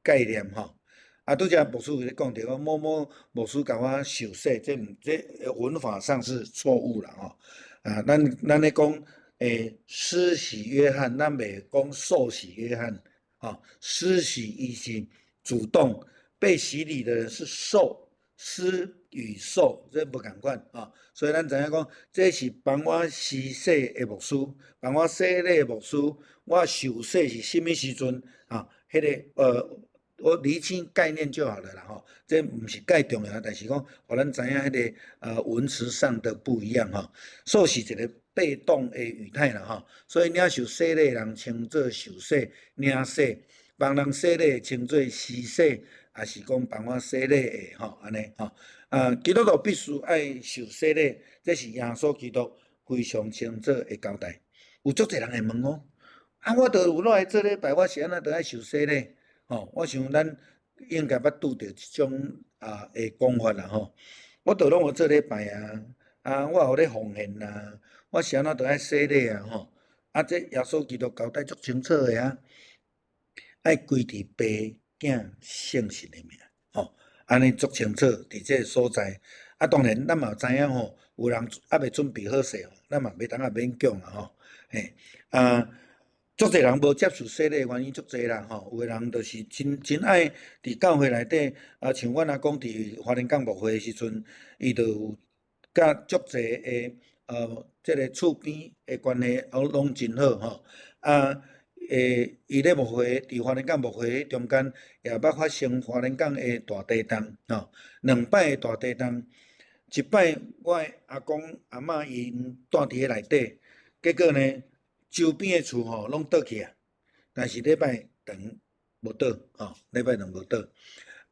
概念吼。啊，拄才牧師有咧講著講某某牧師共我受洗，這毋這文法上是錯誤啦吼。啊，咱咧講施洗約翰，咱袂講受洗約翰，吼，施洗伊是主動。被洗禮的人是受，施與受這無仝款啊，所以咱知影講，這是幫我施洗的牧師，幫我洗禮的牧師，我受洗是啥物時陣啊？彼个我釐清概念就好了啦吼，這毋是蓋重要，但是講，予咱知影彼个文詞上的不一樣吼。受是一个被動的語態啦吼，所以領受洗禮的人稱做受洗、領洗，幫人洗禮稱做施洗。抑是講幫我洗禮的吼，按呢吼，啊，基督徒必須愛受洗禮，這是耶穌基督非常清楚的交代。有足濟人會問我，啊，我都有落來做禮拜，我是按怎著愛受洗禮？吼，我想咱應該捌拄著這種的講法啦吼。我都攏有做禮拜啊，啊，我有咧奉獻啊，我是按怎著愛洗禮啊吼。啊，這耶穌基督交代足清楚的啊，愛歸佇爸囝聖神的名，吼，按呢足清楚佇這个所在。啊，當然咱嘛知影吼，有人猶未準備好勢吼，咱嘛袂當啊勉強啊吼。嘿，啊，足濟人無接受洗禮的原因足濟啦吼，有的人就是真真愛佇教會內底，啊，像阮阿公佇花蓮港牧會的時陣，伊就有佮足濟的這个厝邊的關係，攏真好吼，啊。伊咧牧會，佇花蓮港牧會中間，也捌發生花蓮港的大地震，吼，兩擺的大地震，一擺我的阿公阿嬤𪜶蹛佇彼內底，結果呢，周邊的厝吼攏倒去啊，但是禮拜堂無倒，吼，禮拜堂無倒。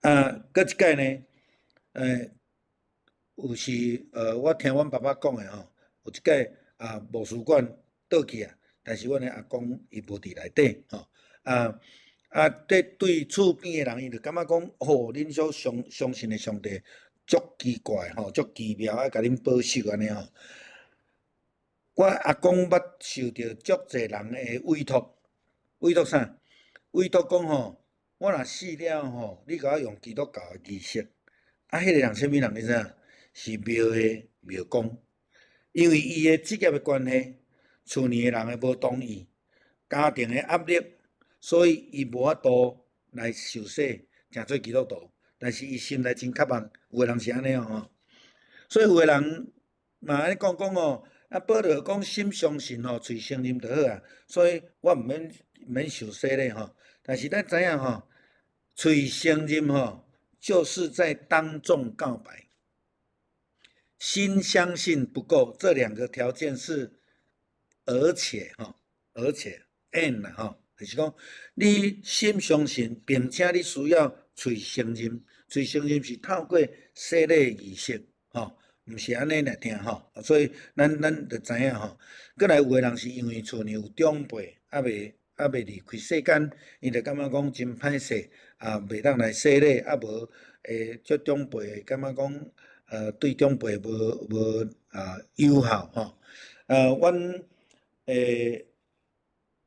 啊，閣一擺呢，有時我聽阮爸爸講的吼，有一擺啊，牧師館倒去啊。但是阮的阿公伊無佇內底，吼，啊，這對厝邊的人，伊就感覺講，吼，恁所相信的上帝足奇怪吼，足奇妙，愛共恁保守按呢吼。我阿公捌受著足濟人的委託，委託啥？委託講吼，我若死了吼，你共我用基督教的儀式。啊，彼个人啥物人你知影？是廟的廟公，因為伊的職業的關係，厝裡的人會無同意，家庭的壓力，所以伊無法度來受洗，成做基督徒。但是伊心內真渴望，有的人是按呢吼。所以有的人嘛按呢講講吼，啊保羅講心相信吼，喙承認就好啊。所以我毋免受洗禮吼。但是咱知影吼，喙承認吼，就是在當眾告白。心相信不夠，這兩個條件是，而且吼，而且 and 吼，就是講你心相信，並且你需要喙承認，喙承認是透過洗禮儀式，吼，毋是按呢來聽吼，所以咱就知影吼。閣來有的人是因為厝內有長輩，猶未離開世間，伊就感覺講真歹勢，啊，袂當來洗禮，啊無會足長輩感覺講，對長輩無啊友好吼。阮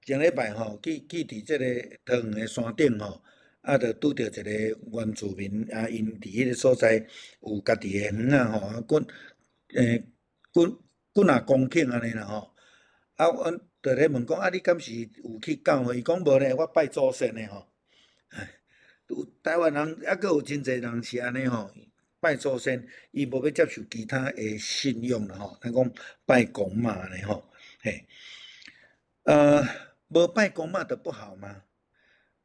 前禮拜吼去佇這個桃園的山頂吼，啊，就拄著一個原住民啊，𪜶佇彼個所在有家己的園仔吼，啊，幾幾若公頃按呢啦吼。啊，阮就咧問講，啊，你敢是有去教會？伊講無咧，我拜祖先的吼。有台灣人猶閣有真濟人是按呢吼，拜祖先，伊無欲接受其他的信仰啦吼。咱講拜公媽按呢吼，嘿，無拜公媽就不好嗎？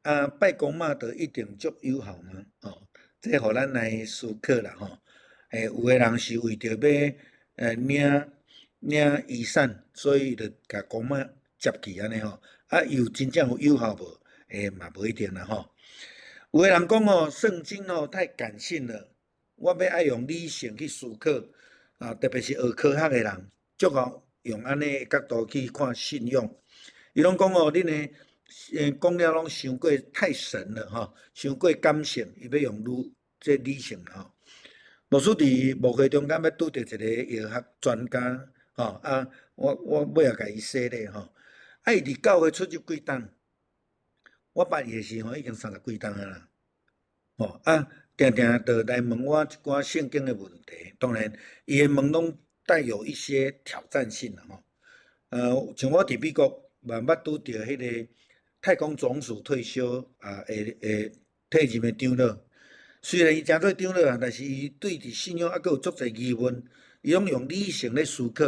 啊，拜公媽就一定足友好嗎？吼，這予咱來思考啦吼。有的人是為著欲領遺產，所以就共公媽接去按呢吼。啊，有真正有友好無？嘛無一定啦吼。有的人講吼，聖經吼太感性了，我欲愛用理性去思考。啊，特別是學科學的人，足𠢕用按呢的角度去看信仰。伊攏講哦，恁的講了攏傷過太神了吼，傷過感性，伊欲用理這理性吼。牧師佇牧會中間欲拄著一个藥學專家吼，啊，我尾仔共伊洗禮吼，啊，伊佇教會出入幾冬，我捌伊的時吼已經三十幾冬啊啦，吼啊，定定就來問我一寡聖經的問題，當然伊的問攏帶有一些挑戰性啦吼。像我佇美國嘛捌拄著彼個太空總署退休啊，會退任的長老，雖然伊誠做長老啊，但是伊對佇信仰猶閣有足濟疑問，伊攏用理性咧思考，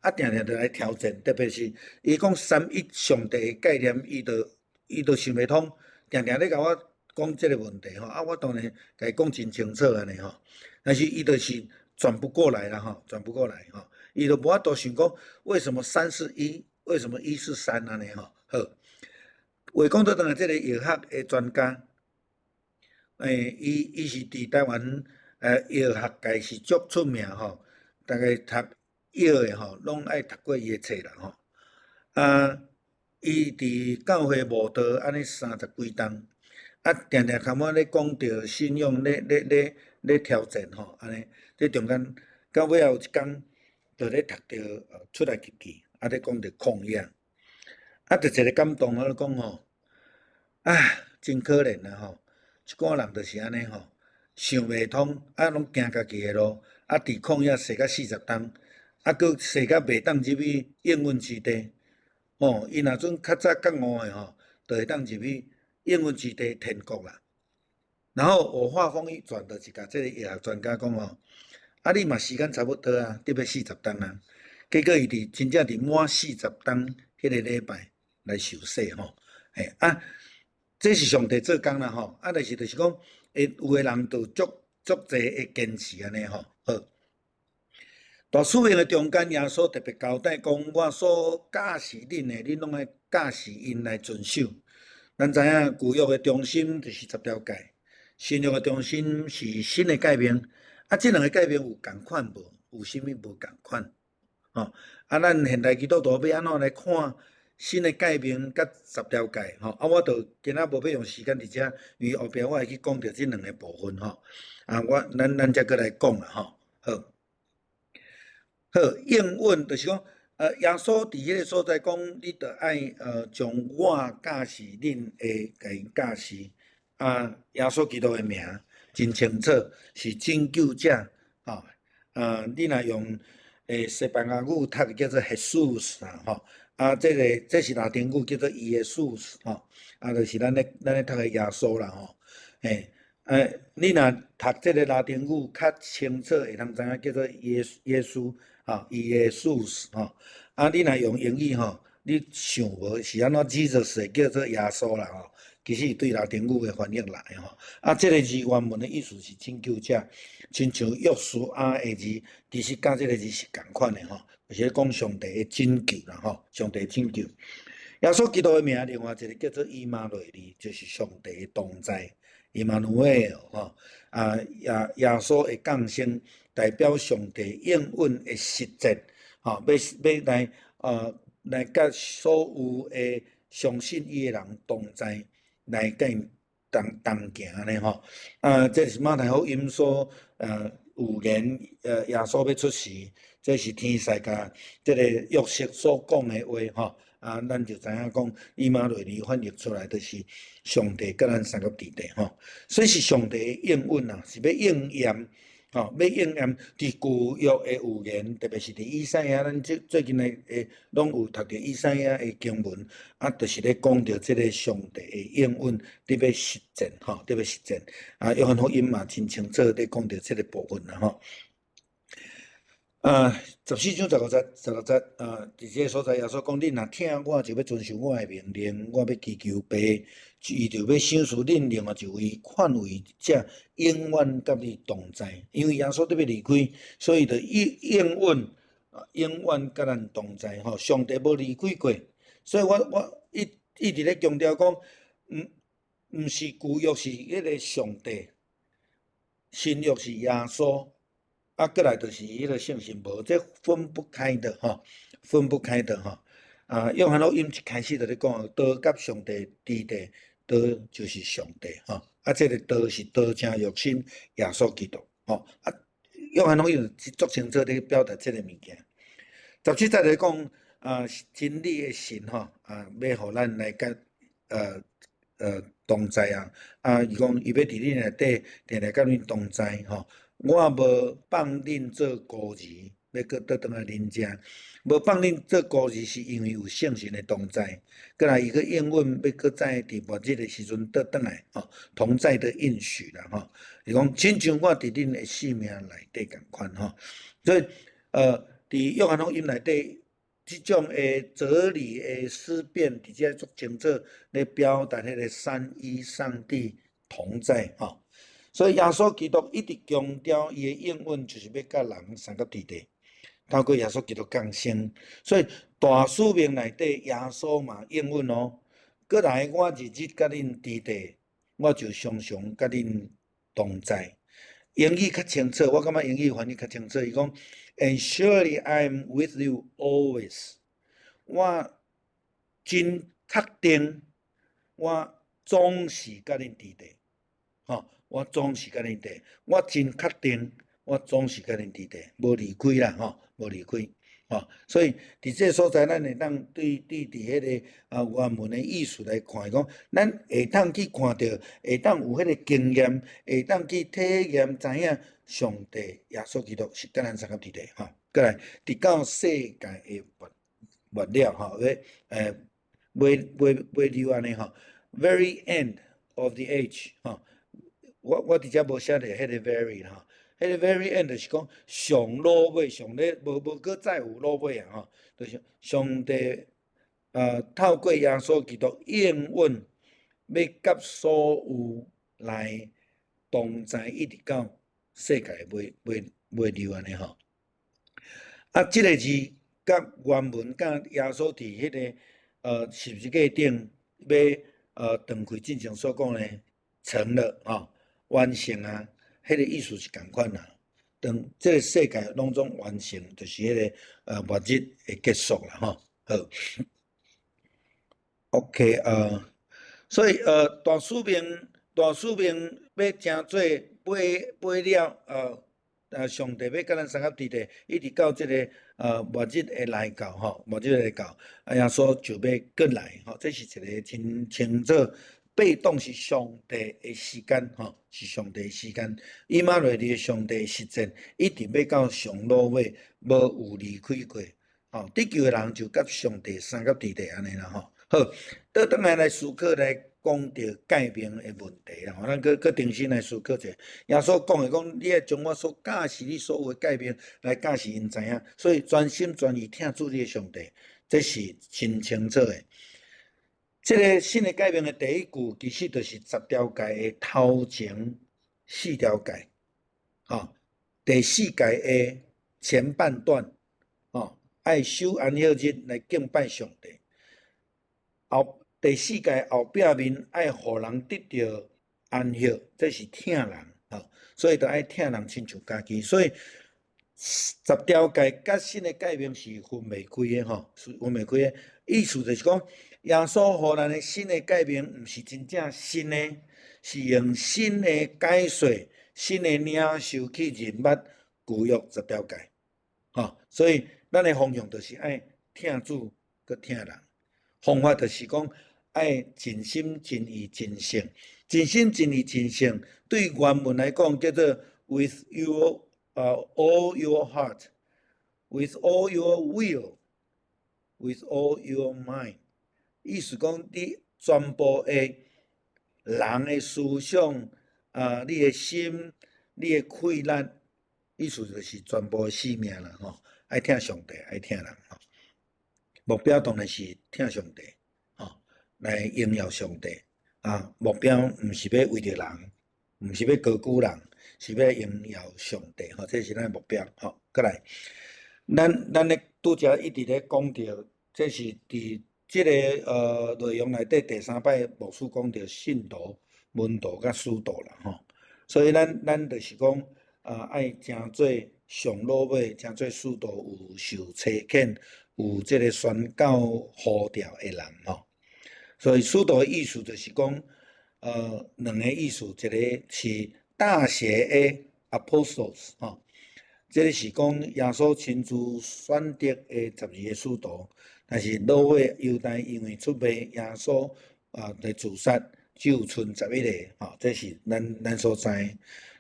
啊，定定就來挑戰，特別是伊講三一上帝的概念，伊就想袂通，定定咧共我講這個問題吼，啊，我當然共伊講真清楚按呢吼，但是伊就是轉不過來啦吼，轉不過來吼，伊就無法度想講為什麼三是一，為什麼一是三按呢吼，好，話講倒轉來，這個藥學的專家，伊是佇台灣藥學界是足出名吼，逐家讀藥的吼，攏愛讀過伊的冊啦吼。啊，伊佇教會慕道按呢三十幾冬，啊，定定共我咧講著信仰咧挑戰吼，按呢，這中間到尾仔有一工，就咧讀著出埃及記，啊咧講著曠野，啊，就一個感動，我咧講吼，啊，真可憐啊吼，一寡人就是按呢吼，想袂通，啊，攏行家己的路，啊，佇曠野踅甲四十冬，啊，閣踅甲袂當入去應允之地，吼，伊若準較早覺悟的吼，就會當入去應允之地天國啦。然後我話鋒一轉，就是共這個藥學專家講吼，啊，你嘛時間差不多啊，得欲四十冬啊。結果伊佇真正佇滿四十冬彼個禮拜來受洗吼，嘿啊，這是上帝做工啦吼，啊，但是就是講，會有的人就足足濟會堅持按呢吼，好。大使命的中間，耶穌特別交代講，我所教示恁的，恁攏愛教示𪜶來遵守。咱知影舊約的中心就是十條誡，新約的中心是新的誡命。啊，這兩个誡命有仝款無？有啥物無仝款？吼，啊，咱現代基督徒欲按怎來看新的誡命佮十條誡？吼，啊，我就今仔無欲用時間佇遮，因為後壁我會去講著這兩个部分吼。啊，咱才閣來講啦吼。好，好，應允就是講，耶穌佇彼个所在講，你著愛將我教示恁的，共𪜶教示。啊，耶穌基督的名真清楚，是拯救者。吼，啊，你若用西班牙語讀叫做 Jesús 啦，吼，啊，這个這是拉丁語叫做 Iesus 吼，啊，就是咱咧讀的耶穌啦，吼，嘿，你若讀這个拉丁語較清楚，會通知影叫做耶穌，吼，Iesus 吼，啊，你若用英語吼，你想無是按怎 Jesus 叫做耶穌啦，吼，其實是對拉丁語的翻譯來的吼，啊，這个字原文的意思是拯救者，親像約書亞的字，其實佮這个字是仝款的吼，就是咧講上帝的拯救啦吼，上帝拯救。耶穌基督的名，另外一个叫做以馬內利，就是上帝的同在。以馬內耳吼，啊耶穌的降生代表上帝應允的實踐，吼，欲來佮所有的相信伊的人同在，來佮𪜶同行按呢吼。啊，這是馬太福音所預言，耶穌欲出世，這是天使共這個約瑟所講的話吼。啊，咱就知影講，以馬內利翻譯出來就是上帝佮咱相佮佇底吼，所以是上帝的應允啊，是欲應驗，吼，欲應驗佇舊約的預言，特別是佇以賽亞，咱最近的攏有讀著以賽亞的經文，啊，就是咧講著這个上帝的應允佇欲實踐，吼，佇欲實踐。啊，約翰福音嘛真清楚咧講著這个部分啦，吼。啊，14章15節、16節，啊，佇這个所在，耶穌講：恁若疼我，就欲遵守我的命令，我欲祈求父，伊就欲賞賜恁另外一位勸慰者，永遠佮你同在。因為耶穌佇欲離開，所以就應允，永遠佮咱同在。吼，上帝無離開過，所以我一直咧強調講，毋是舊約是彼个上帝，新約是耶穌。啊，閣來就是彼个聖神無，這分不開的吼，分不開的吼。啊，約翰福音一開始就咧講，道佮上帝佇底，道就是上帝吼。啊，這个道是道成肉身，耶穌基督吼。啊，約翰福音足清楚咧表達這个物件。17節咧講，啊，真理的神吼，啊，欲予咱來佮同在啊。啊，伊講伊欲佇恁內底，定定佮恁同在吼。我無放恁做孤兒，欲閣倒轉來恁遮。無放恁做孤兒，是因為有聖神的同在。閣來伊閣應允欲閣再佇末日的時陣倒轉來吼，同在的應許啦吼。伊講親像我佇恁的性命內底仝款吼。所以佇約翰福音內底，這種的哲理的思辨，佇遮足清楚咧表達彼个三一上帝同在吼。所以耶穌基督一直強調伊的應允，就是欲佮人相佮佇底，透過耶穌基督降生。所以大使命內底，耶穌嘛應允哦。閣來我日日佮恁佇底，我就常常佮恁同在。英語較清楚，我感覺英語翻譯較清楚。伊講：And surely I am with you always。我真確定，我總是佮恁佇底。吼，我總是佮恁佇，我真確定，我總是佮恁佇底，無離開啦，吼，無離開，吼。所以佇這个所在，咱會當對佇彼个原文的意思來看，講咱會當去看著，會當有彼个經驗，會當去體驗，知影上帝耶穌基督是佮咱相佮佇底，吼。閣來，直到世界的末了，吼，欲尾尾尾按呢吼，very end of the age，吼。我佇遮無寫著彼个 very 吼，彼个 very end 就是講上落尾，上咧無閣再有落尾啊吼，就是上帝透過耶穌基督應允，欲佮所有來同在，一直到世界尾尾尾按呢吼。啊，這个字佮原文佮耶穌佇彼个十字架頂欲斷氣進前所講的成了吼，完成啊，彼个意思是仝款啦。當這个世界攏總完成，就是彼个末日的結束啦吼。好，OK，所以大使命欲成做尾了，上帝欲佮咱相佮佇底，一直到這个末日的來到吼，末日的來到，啊耶穌就欲閣來吼，這是一个真清楚。被動是上帝的時間，吼，是上帝的時間。以馬內利的上帝實踐，一直欲到上落尾，無有離開過。吼，得救的人就佮上帝相佮佇底按呢啦，吼。好，倒轉來來思考來講著誡命的問題啦，吼，咱閣重新來思考者。耶穌講的講，你愛將我所教示你所有的誡命來教示𪜶知影，所以專心專意疼主你的上帝，這是真清楚的。這个新的誡命的第一句，其實就是十條誡的頭前四條誡，吼，第四誡的前半段，吼，愛守安息日來敬拜上帝。後第四誡後壁面愛予人得著安息，這是疼人吼，所以著愛疼人親像家己。所以十條誡佮新的誡命是分袂開的吼，是分袂開的。意思就是講，耶穌予咱的新的誡命，毋是真正新的，是用新的解說、新的領受去認捌舊約十條誡，吼。所以咱的方向就是愛疼主閣疼人，方法就是講愛盡心盡意盡性，盡心盡意盡性。對原文來講叫做 with your all your heart, with all your will, with all your mind。意思講你全部的人的思想啊，你的心，你的氣力，意思就是全部的性命啦吼。愛疼上帝，愛疼人吼。目標當然是疼上帝，吼，來榮耀上帝啊。目標毋是欲為著人，毋是欲高舉人，是欲榮耀上帝吼。這是咱的目標吼。閣來，咱咧拄才一直咧講著，這是佇這個內容內底第三擺牧師講著信徒、門徒佮使徒啦吼。所以咱就是講啊，愛成做上落尾，成做使徒有受差遣、有這個宣教呼召的人吼。所以使徒的意思就是講，兩個意思，一個是大寫的 apostles 吼，這個是講耶穌親自選擇的12個使徒，但是落尾猶大因為出賣耶穌啊，來自殺，只有賰11個吼，這是咱所知。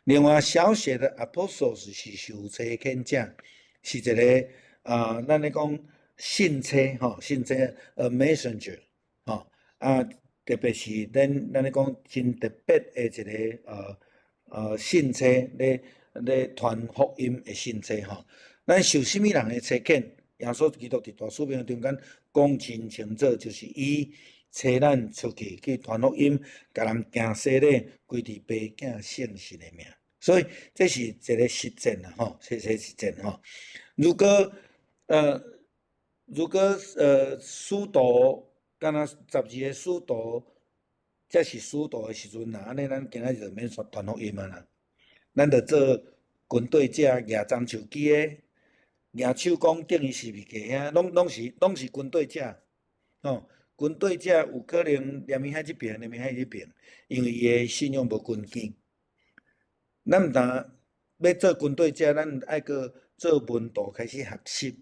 另外小寫的 apostles 是受差遣者，是一個啊，咱咧講信差吼，信差 a messenger 吼啊，特別是咱咧講真特別的一個信差咧傳福音的信差吼。咱受啥物人的差遣？耶穌基督佇大使命中間講真清楚，就是伊差咱出去去傳福音，共人行洗禮，歸佇父子聖神的名。所以這是一個實踐啦，吼，這是實踐吼。如果使徒，敢若12個使徒，才是使徒的時陣啊，按呢咱今仔日就免傳福音啊啦，咱就做軍隊者，舉樟樹枝的，舉手講釘伊十字架遐，攏是軍隊者，吼，軍隊者有可能連伊喺這邊，連伊喺彼邊，因為伊的信仰無根基。咱毋但欲做軍隊者，咱愛閣做門徒開始學習。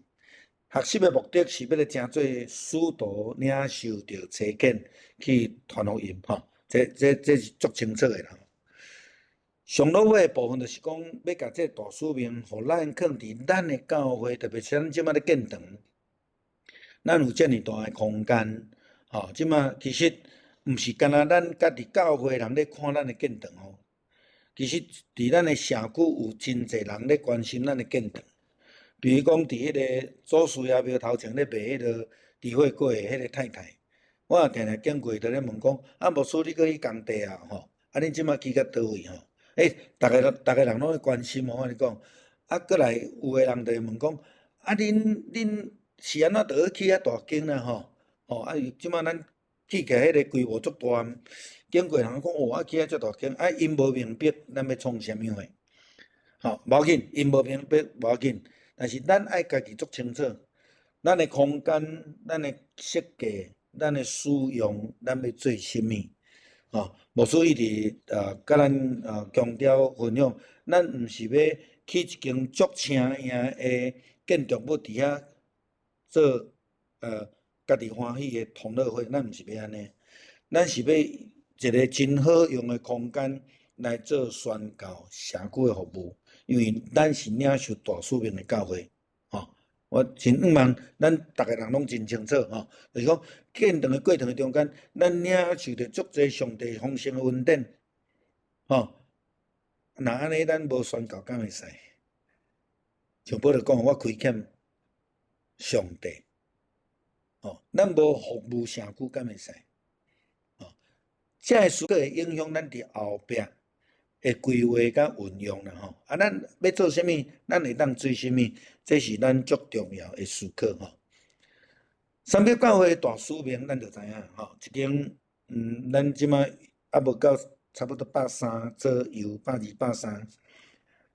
學習的目的是欲來成做使徒，領受著差遣去傳福音，吼，這是足清楚的啦。上落尾的部分就是講，欲共這個大使命，予咱囥佇咱的教會，特別是咱這馬咧建堂，咱有遮爾大的空間，吼，這馬其實毋是干焦咱家己教會人咧看咱的建堂哦，其實佇咱的社區有真濟人咧關心咱的建堂。比如講，佇彼個祖師爺廟頭前咧賣彼個豬血粿的彼個太太，我也定定經過，就咧問講：啊，牧師你閣去工地啊？吼，啊，恁這馬起到佗位吼？欸，逐个人攏會關心哦，我共你講。啊，閣來有的人就會問講：啊，恁是按怎就去起遐大間啦？吼，吼，啊，這馬咱起起來彼個規模足大，經過人講：哦，啊，起遐遮大間，啊，𪜶無明白咱欲創啥物貨。吼，無要緊，𪜶無明白無要緊。但是咱愛家己足清楚，咱的空間、咱的設計、咱的使用，咱欲做啥物？吼，牧師一直共咱強調分享，咱毋是欲起一間足青影的建築物佇遐做家己歡喜的同樂會，咱毋是欲按呢，咱是欲一個真好用的空間來做宣教社區的服務，因為咱是領受大使命的教會，吼。我真向望咱逐个人攏真清楚，吼，就是講建堂的過程的中間，咱領受著足濟上帝豐盛的恩典，吼。若按呢咱無宣教敢會使？像保羅講，我虧欠上帝，吼，咱無服務社區敢會使？吼，這个事會影響咱佇後壁的規劃佮運用啦，吼。啊，咱欲做啥物，咱會當做啥物，這是咱足重要的思考，吼。三別教會大使命，咱就知影，吼，一間，咱這馬猶無到差不多130左右，120、130。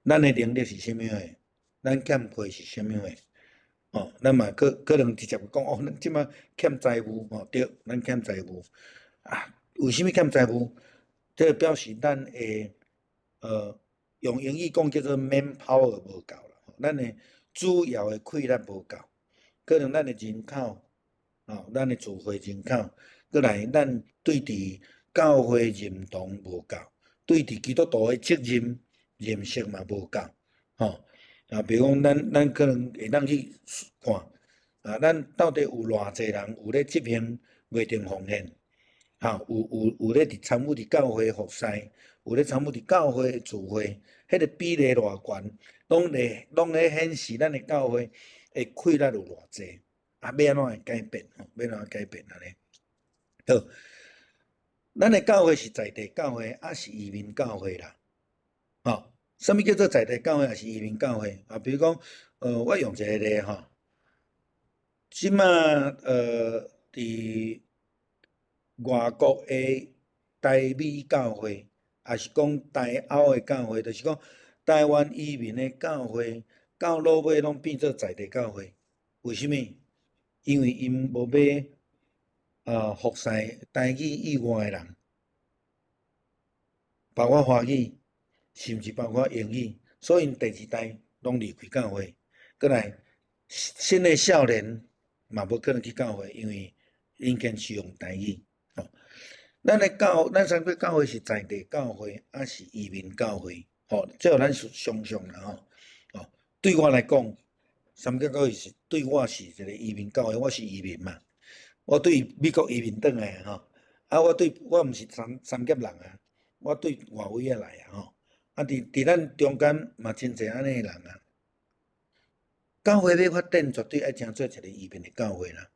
咱的能力是啥物货？咱欠缺是啥物貨？哦，咱嘛可能直接講哦，咱這馬欠財務吼，對，咱欠財務。啊，為啥物欠財務？這表示咱的用英語講叫做 manpower 無夠啦，咱的主要的氣力無夠，可能咱的人口，哦，咱的聚會人口，閣來咱對佇教會認同無夠，對佇基督徒的責任認識嘛無夠，吼。啊，比如講，咱可能會當去看，啊，咱到底有偌濟人有咧執行月定奉獻，哈，有咧佇參與佇教會服侍，有咧參與佇教會的聚會，彼個比例偌懸，攏咧顯示咱的教會的氣力有偌濟，啊，欲按怎會改變？吼，欲按怎改變按呢？好，咱的教會是在地教會，抑是移民教會啦？吼，啥物叫做在地教會，抑是移民教會？啊，比如講，我用一個例吼，這馬佇外國的台美教會，抑是講台歐的教會，就是講台灣移民的教會，到落尾攏變做在地教會。為啥物？因為𪜶無欲服侍台語以外的人，包括華語，甚至包括英語，所以𪜶第二代攏離開教會。閣來新的少年嘛無可能去教會，因為𪜶堅持用台語。吼，咱三個教會是在地教會，抑是移民教會？吼，這予咱想想啦吼。哦，對我來講，三個教會是對我是一個移民教會，我是移民嘛。我對美國移民轉來吼，啊，我對我毋是三峽人啊，我對外圍仔來啊吼。啊，佇咱中間嘛真濟按呢的人啊。教會欲發展，絕對愛成做一個移民的教會啦。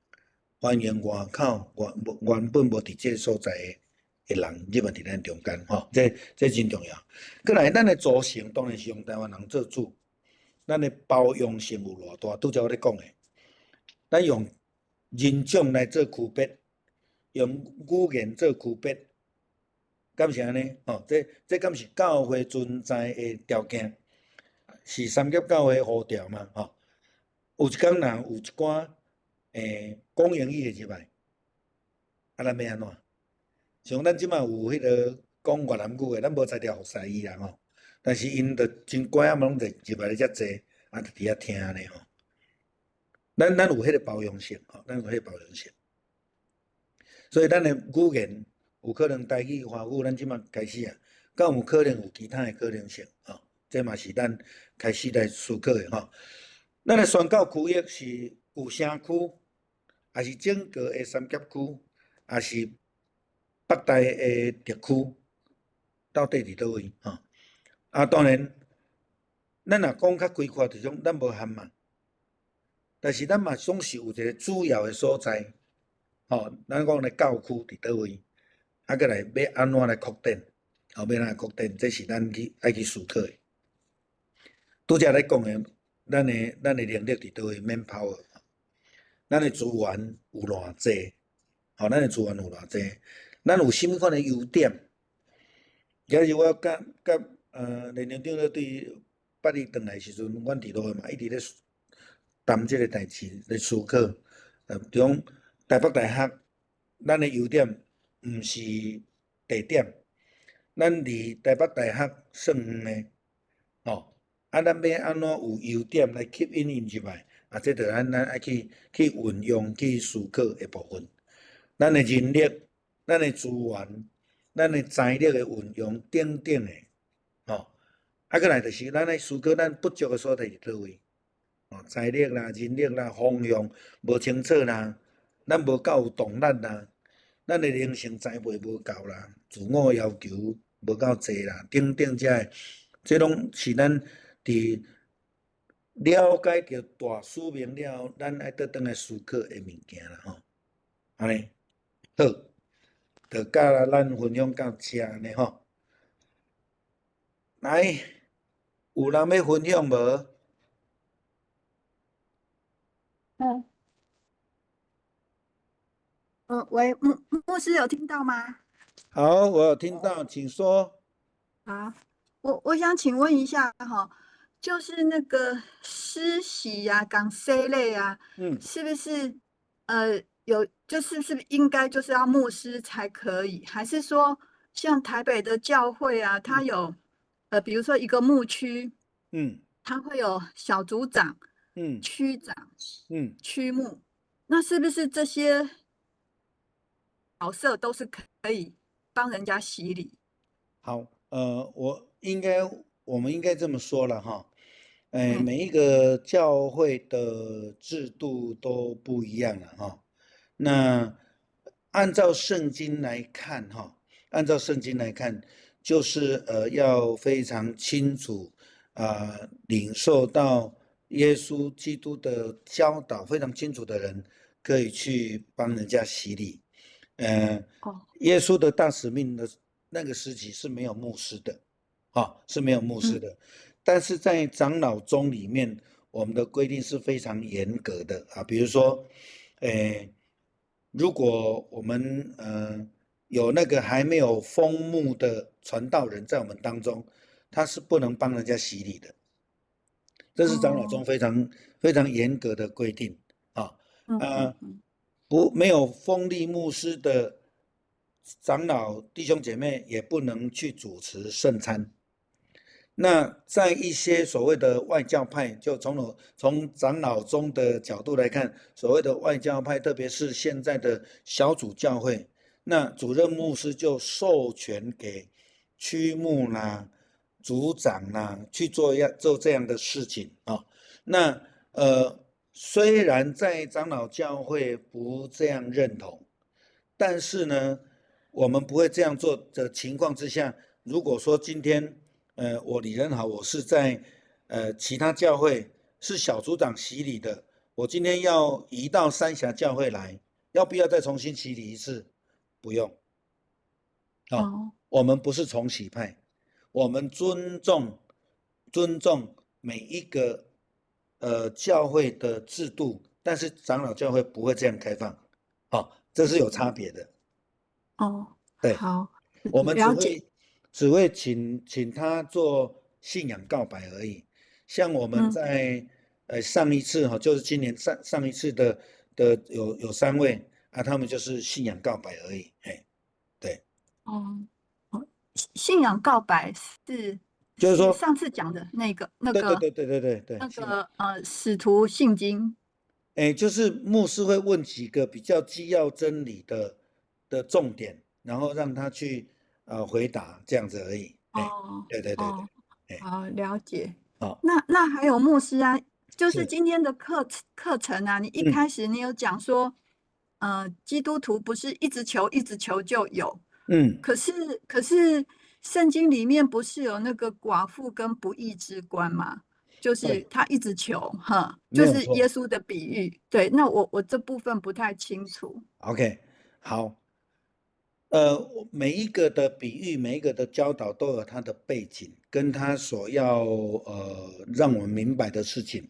歡迎外口外原本無佇這個所在的人入來佇咱中間吼，這真重要。閣來，咱的組成當然是用台灣人做主，咱的包容性有偌大？拄才我咧講的，咱用人種來做區別，用語言做區別，敢是按呢？吼，這敢是教會存在的條件？是三峽教會呼召嘛？吼，有一工若有一寡講英語的入來，啊，咱欲按怎？像咱這馬有彼個講越南語的，咱無才調服侍伊啦吼。但是𪜶就真乖啊，攏入來咧遮坐，啊，就佇遐聽按呢吼。咱有彼個包容性，吼，咱有彼個包容性。所以咱的語言有可能台語、華語，咱這馬開始啊，敢有可能有其他的可能性，吼，這嘛是咱開始來思考的吼。咱的宣教區域是舊城區，抑是整個的三峽區，抑是北台的特區，到底佇佗位？吼？啊，當然，咱若講較開闊，就是講咱無限嘛。但是咱嘛總是有一個主要的所在，吼，咱講的教區佇佗位，啊，閣來欲按怎來擴展，吼，欲按怎擴展，這是咱去愛去思考的。拄才咧講的，咱的能力佇佗位，manpower，咱的資源有偌濟，吼，咱的資源有偌濟，咱有啥物款的優點？今日我佮連長長咧對八日轉來時陣，阮佇落嘛一直咧談這個代誌，咧思考。就講台北大學，咱的優點毋是地點，咱離台北大學算遠的，吼，啊，咱欲按怎有優點來吸引𪜶入來？啊，這著咱愛去運用、去思考的部分。咱的人力、咱的資源、咱的財力的運用等等的，吼，啊，閣來就是咱愛思考咱不足的所在佇佗位，哦，財力啦、人力啦、方向無清楚啦，咱無夠有動力啦，咱的靈性栽培無夠啦，自我要求無夠濟啦，等等這个，這攏是咱佇了解著大使命了後，咱愛倒轉來思考的物件啦，吼，按呢，好，就佮咱分享到遮按呢吼。來，有人欲分享無？嗯。喂，牧師有聽到嗎？好，我有聽到，請說。好，我想請問一下哈，就是那個施洗呀、講洗禮啊，是不是有就是是不是應該就是要牧師才可以？還是說像台北的教會啊，它有比如說一個牧區，它會有小組長、區長、區牧，那是不是這些角色都是可以幫人家洗禮？好，我們應該這麼說了哈，哎，每一個教會的制度都不一樣了哈。那按照聖經來看哈，按照聖經來看，就是要非常清楚啊，領受到耶穌基督的教導非常清楚的人，可以去幫人家洗禮。耶穌的大使命的那個時期是沒有牧師的，哈，是沒有牧師的。但是在長老宗裡面，我們的規定是非常嚴格的啊。比如說，如果我們有那個還沒有封牧的傳道人在我們當中，他是不能幫人家洗禮的。這是長老宗非常非常嚴格的規定啊。不，沒有封立牧師的長老弟兄姐妹也不能去主持聖餐。那在一些所謂的外教派，就從長老宗的角度來看，所謂的外教派，特別是現在的小組教會，那主任牧師就授權給區牧啦、組長啦去做這樣的事情啊。那雖然在長老教會不這樣認同，但是呢，我們不會這樣做的情況之下，如果說今天，我李仁豪，我是在其他教會是小組長洗禮的，我今天要移到三峽教會來，要不要再重新洗禮一次？不用。哦，我們不是重洗派，我們尊重每一個教會的制度，但是長老教會不會這樣開放，好，這是有差別的。對，好，我們只會請他做信仰告白而已。像我們在上一次哈，就是今年上上一次的有三位啊，他們就是信仰告白而已。哎，對。哦，信仰告白是，就是說上次講的那個，那個使徒信經。哎，就是牧師會問幾個比較基要真理的重點，然後讓他去回答這樣子而已。對對對對。好，了解。好，那還有牧師啊，就是今天的課程啊，你一開始你有講說，基督徒不是一直求一直求就有，可是聖經裡面不是有那個寡婦跟不義之官嗎？就是他一直求，哈，就是耶穌的比喻。對，那我這部分不太清楚。 OK，好。每一個的比喻，每一個的教導都有它的背景，跟他所要讓我們明白的事情。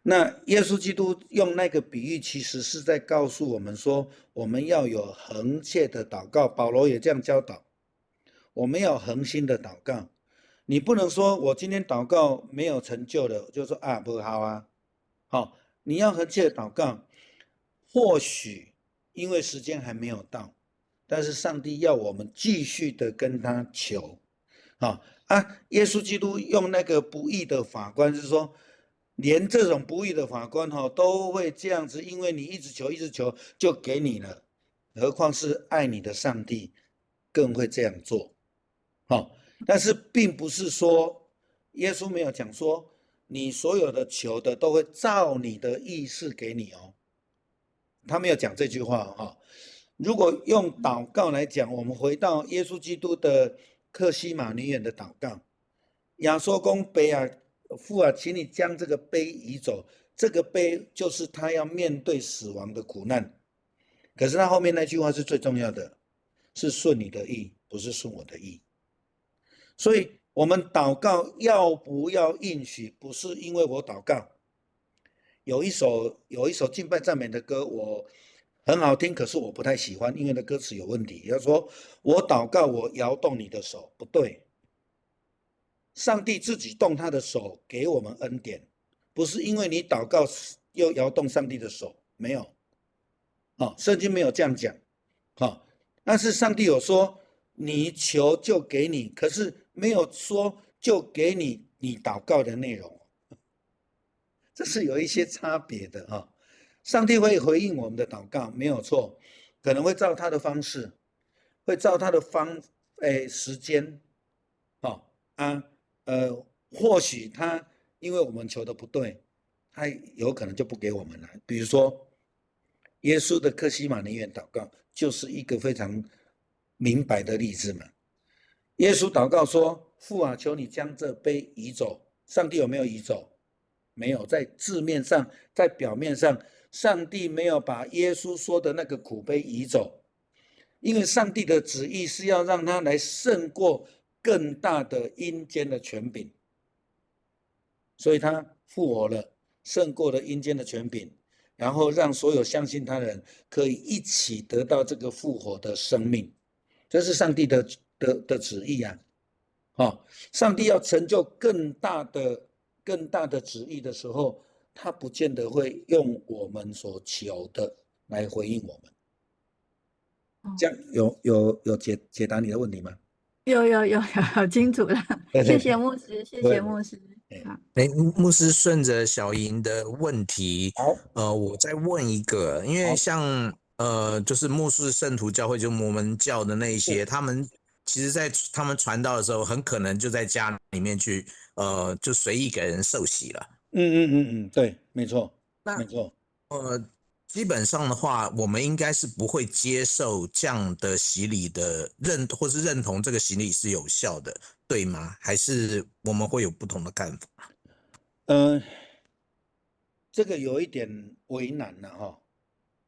那耶穌基督用那個比喻，其實是在告訴我們說，我們要有恆切的禱告。保羅也這樣教導，我們要恆心的禱告。你不能說我今天禱告沒有成就了，就說啊不好啊。好，你要恆切的禱告。或許因為時間還沒有到，但是上帝要我們繼續的跟他求，啊啊！耶穌基督用那個不義的法官，是說，連這種不義的法官哈都會這樣子，因為你一直求，一直求，就給你了，何況是愛你的上帝，更會這樣做，好。但是並不是說耶穌沒有講說，你所有的求的都會照你的意思給你哦，他沒有講這句話哈。如果用禱告來講，我們回到耶穌基督的客西馬尼園的禱告，耶穌講爸啊，父啊，請你將這個杯移走。這個杯就是他要面對死亡的苦難。可是他後面那句話是最重要的，是順你的意，不是順我的意。所以，我們禱告要不要應許，不是因為我禱告。有一首敬拜讚美的歌，我很好聽，可是我不太喜歡，因為那歌詞有問題。要說我禱告，我搖動你的手，不對。上帝自己動他的手給我們恩典，不是因為你禱告又搖動上帝的手，沒有。哦，聖經沒有這樣講。好，但是上帝有說你求就給你，可是沒有說就給你你禱告的內容，這是有一些差別的啊。上帝會回應我們的禱告，沒有錯，可能會照他的方式，會照他的時間，好啊，或許他因為我們求的不對，他有可能就不給我們了。比如說，耶穌的客西馬尼園禱告就是一個非常明白的例子嘛。耶穌禱告說：“父啊，求你將這杯移走。”上帝有沒有移走？沒有，在字面上，在表面上。上帝沒有把耶穌說的那個苦杯移走，因為上帝的旨意是要讓他來勝過更大的陰間的權柄，所以他復活了，勝過了陰間的權柄，然後讓所有相信他的人可以一起得到這個復活的生命，這是上帝的旨意啊！哦，上帝要成就更大的旨意的時候，他不見得會用我們所求的來回應我們。這樣有解答你的問題嗎？有有有有，好清楚了，謝謝牧師，謝謝牧師。哎，牧師順着小瑩的問題，好，我再問一個，因為像就是末世聖徒教會，就摩門教的那一些，他們其實，在他們傳道的時候，很可能就在家裡面去，就隨意給人受洗了。嗯，對，沒錯，沒錯。基本上的話，我們應該是不會接受這樣的洗禮的認，或是認同這個洗禮是有效的，對嗎？還是我們會有不同的看法？這個有一點為難了哈。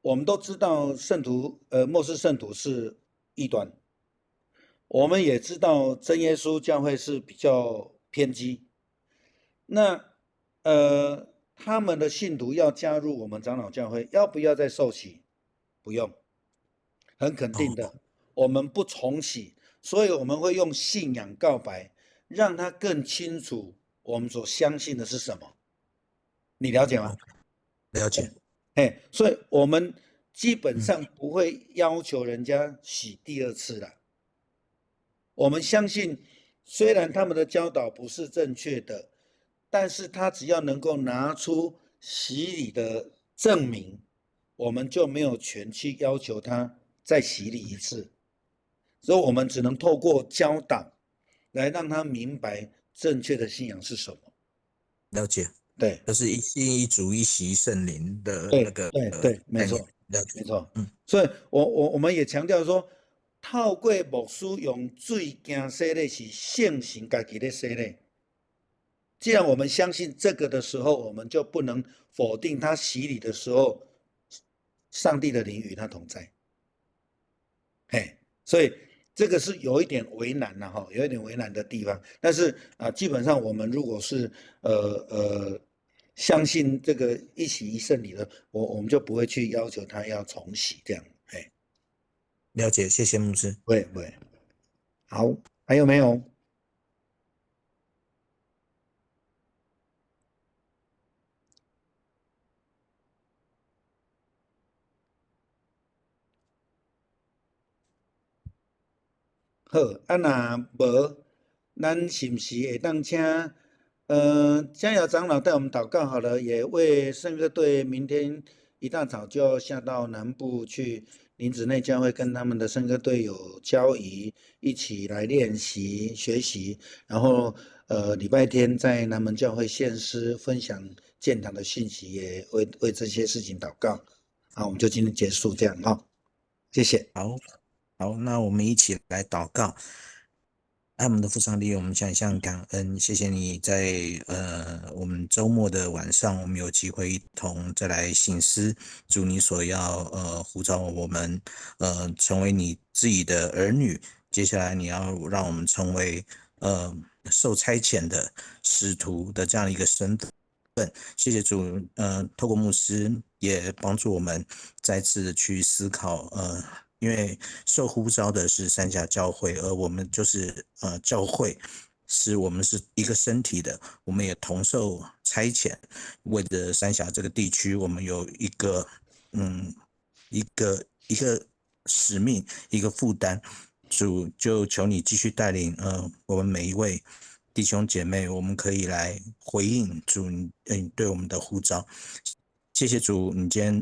我們都知道聖徒，末世聖徒是異端，我們也知道真耶穌教會是比較偏激。那他們的信徒要加入我們長老教會，要不要再受洗？不用，很肯定的，我們不重洗，所以我們會用信仰告白，讓他更清楚我們所相信的是什麼。你了解嗎？了解。哎，所以我們基本上不會要求人家洗第二次了。我們相信，雖然他們的教導不是正確的，但是他只要能夠拿出洗禮的證明，我們就沒有權去要求他再洗禮一次。所以，我們只能透過教導來讓他明白正確的信仰是什麼。了解，對，就是一信一主一洗聖靈的那個，對對，沒錯，沒錯。嗯，所以我們也強調說，透過牧師用水行洗禮是聖神家己咧洗禮。既然我們相信這個的時候，我們就不能否定他洗禮的時候，上帝的靈與他同在。嘿，所以這個是有一點為難了哈，有一點為難的地方。但是啊，基本上我們如果是相信這個一洗一聖禮的，我們就不會去要求他要重洗這樣。嘿，了解，謝謝牧師。不會不會。好，還有沒有？好，啊，若無，咱是毋是會當請嘉瑤長老帶我們禱告好了，也為聖歌隊明天一大早就要下到南部去林子內教會，跟他們的聖歌隊有交誼，一起來練習學習，然後禮拜天在南門教會獻詩分享建堂的信息，也為這些事情禱告。好，我們就今天結束這樣哈，謝謝。好。好，那我們一起來禱告。愛我們的父上帝，我們向向感恩，謝謝你在我們週末的晚上，我們有機會一同再來省思主你所要呼召我們成為你自己的兒女。接下來你要讓我們成為受差遣的使徒的這樣一個身份。謝謝主，透過牧師也幫助我們再次去思考，因為受呼召的是三峽教會，而我們就是教會，是我們是一個身體的，我們也同受差遣，為着三峽這個地區，我們有一個使命，一個負擔。主就求你繼續帶領，我們每一位弟兄姐妹，我們可以來回應主，對我們的呼召。謝謝主，你今天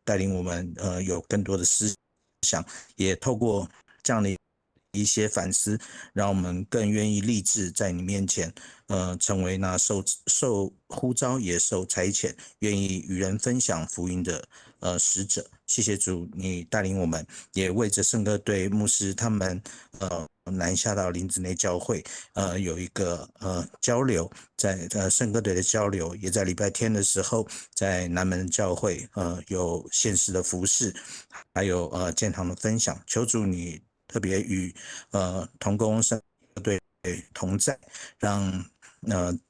帶領我們有更多的思想，也透過這樣的一些反思，讓我們更願意立志在你面前，成為那受呼召也受差遣，願意與人分享福音的使者。謝謝主，你帶領我們，也為着聖歌隊牧師他們，南下到林子內教會，有一個交流，在聖歌隊的交流，也在禮拜天的時候，在南門教會，有獻詩的服侍，還有建堂的分享。求主你特別與同工聖歌隊同在，讓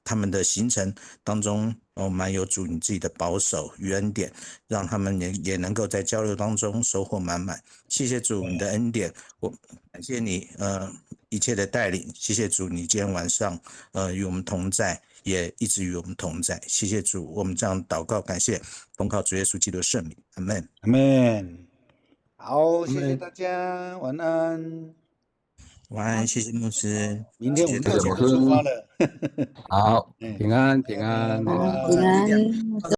他們的行程當中，哦，滿有主你自己的保守與恩典，讓他們也能夠在交流當中收穫滿滿。謝謝主你的恩典，我感謝你一切的帶領。謝謝主你今天晚上與我們同在，也一直與我們同在。謝謝主，我們這樣禱告感謝，奉靠主耶穌基督的聖名，阿門。阿門。好，謝謝大家，晚安。晚安，謝謝牧師。明天我們就出發了。好，平安，平安，平安。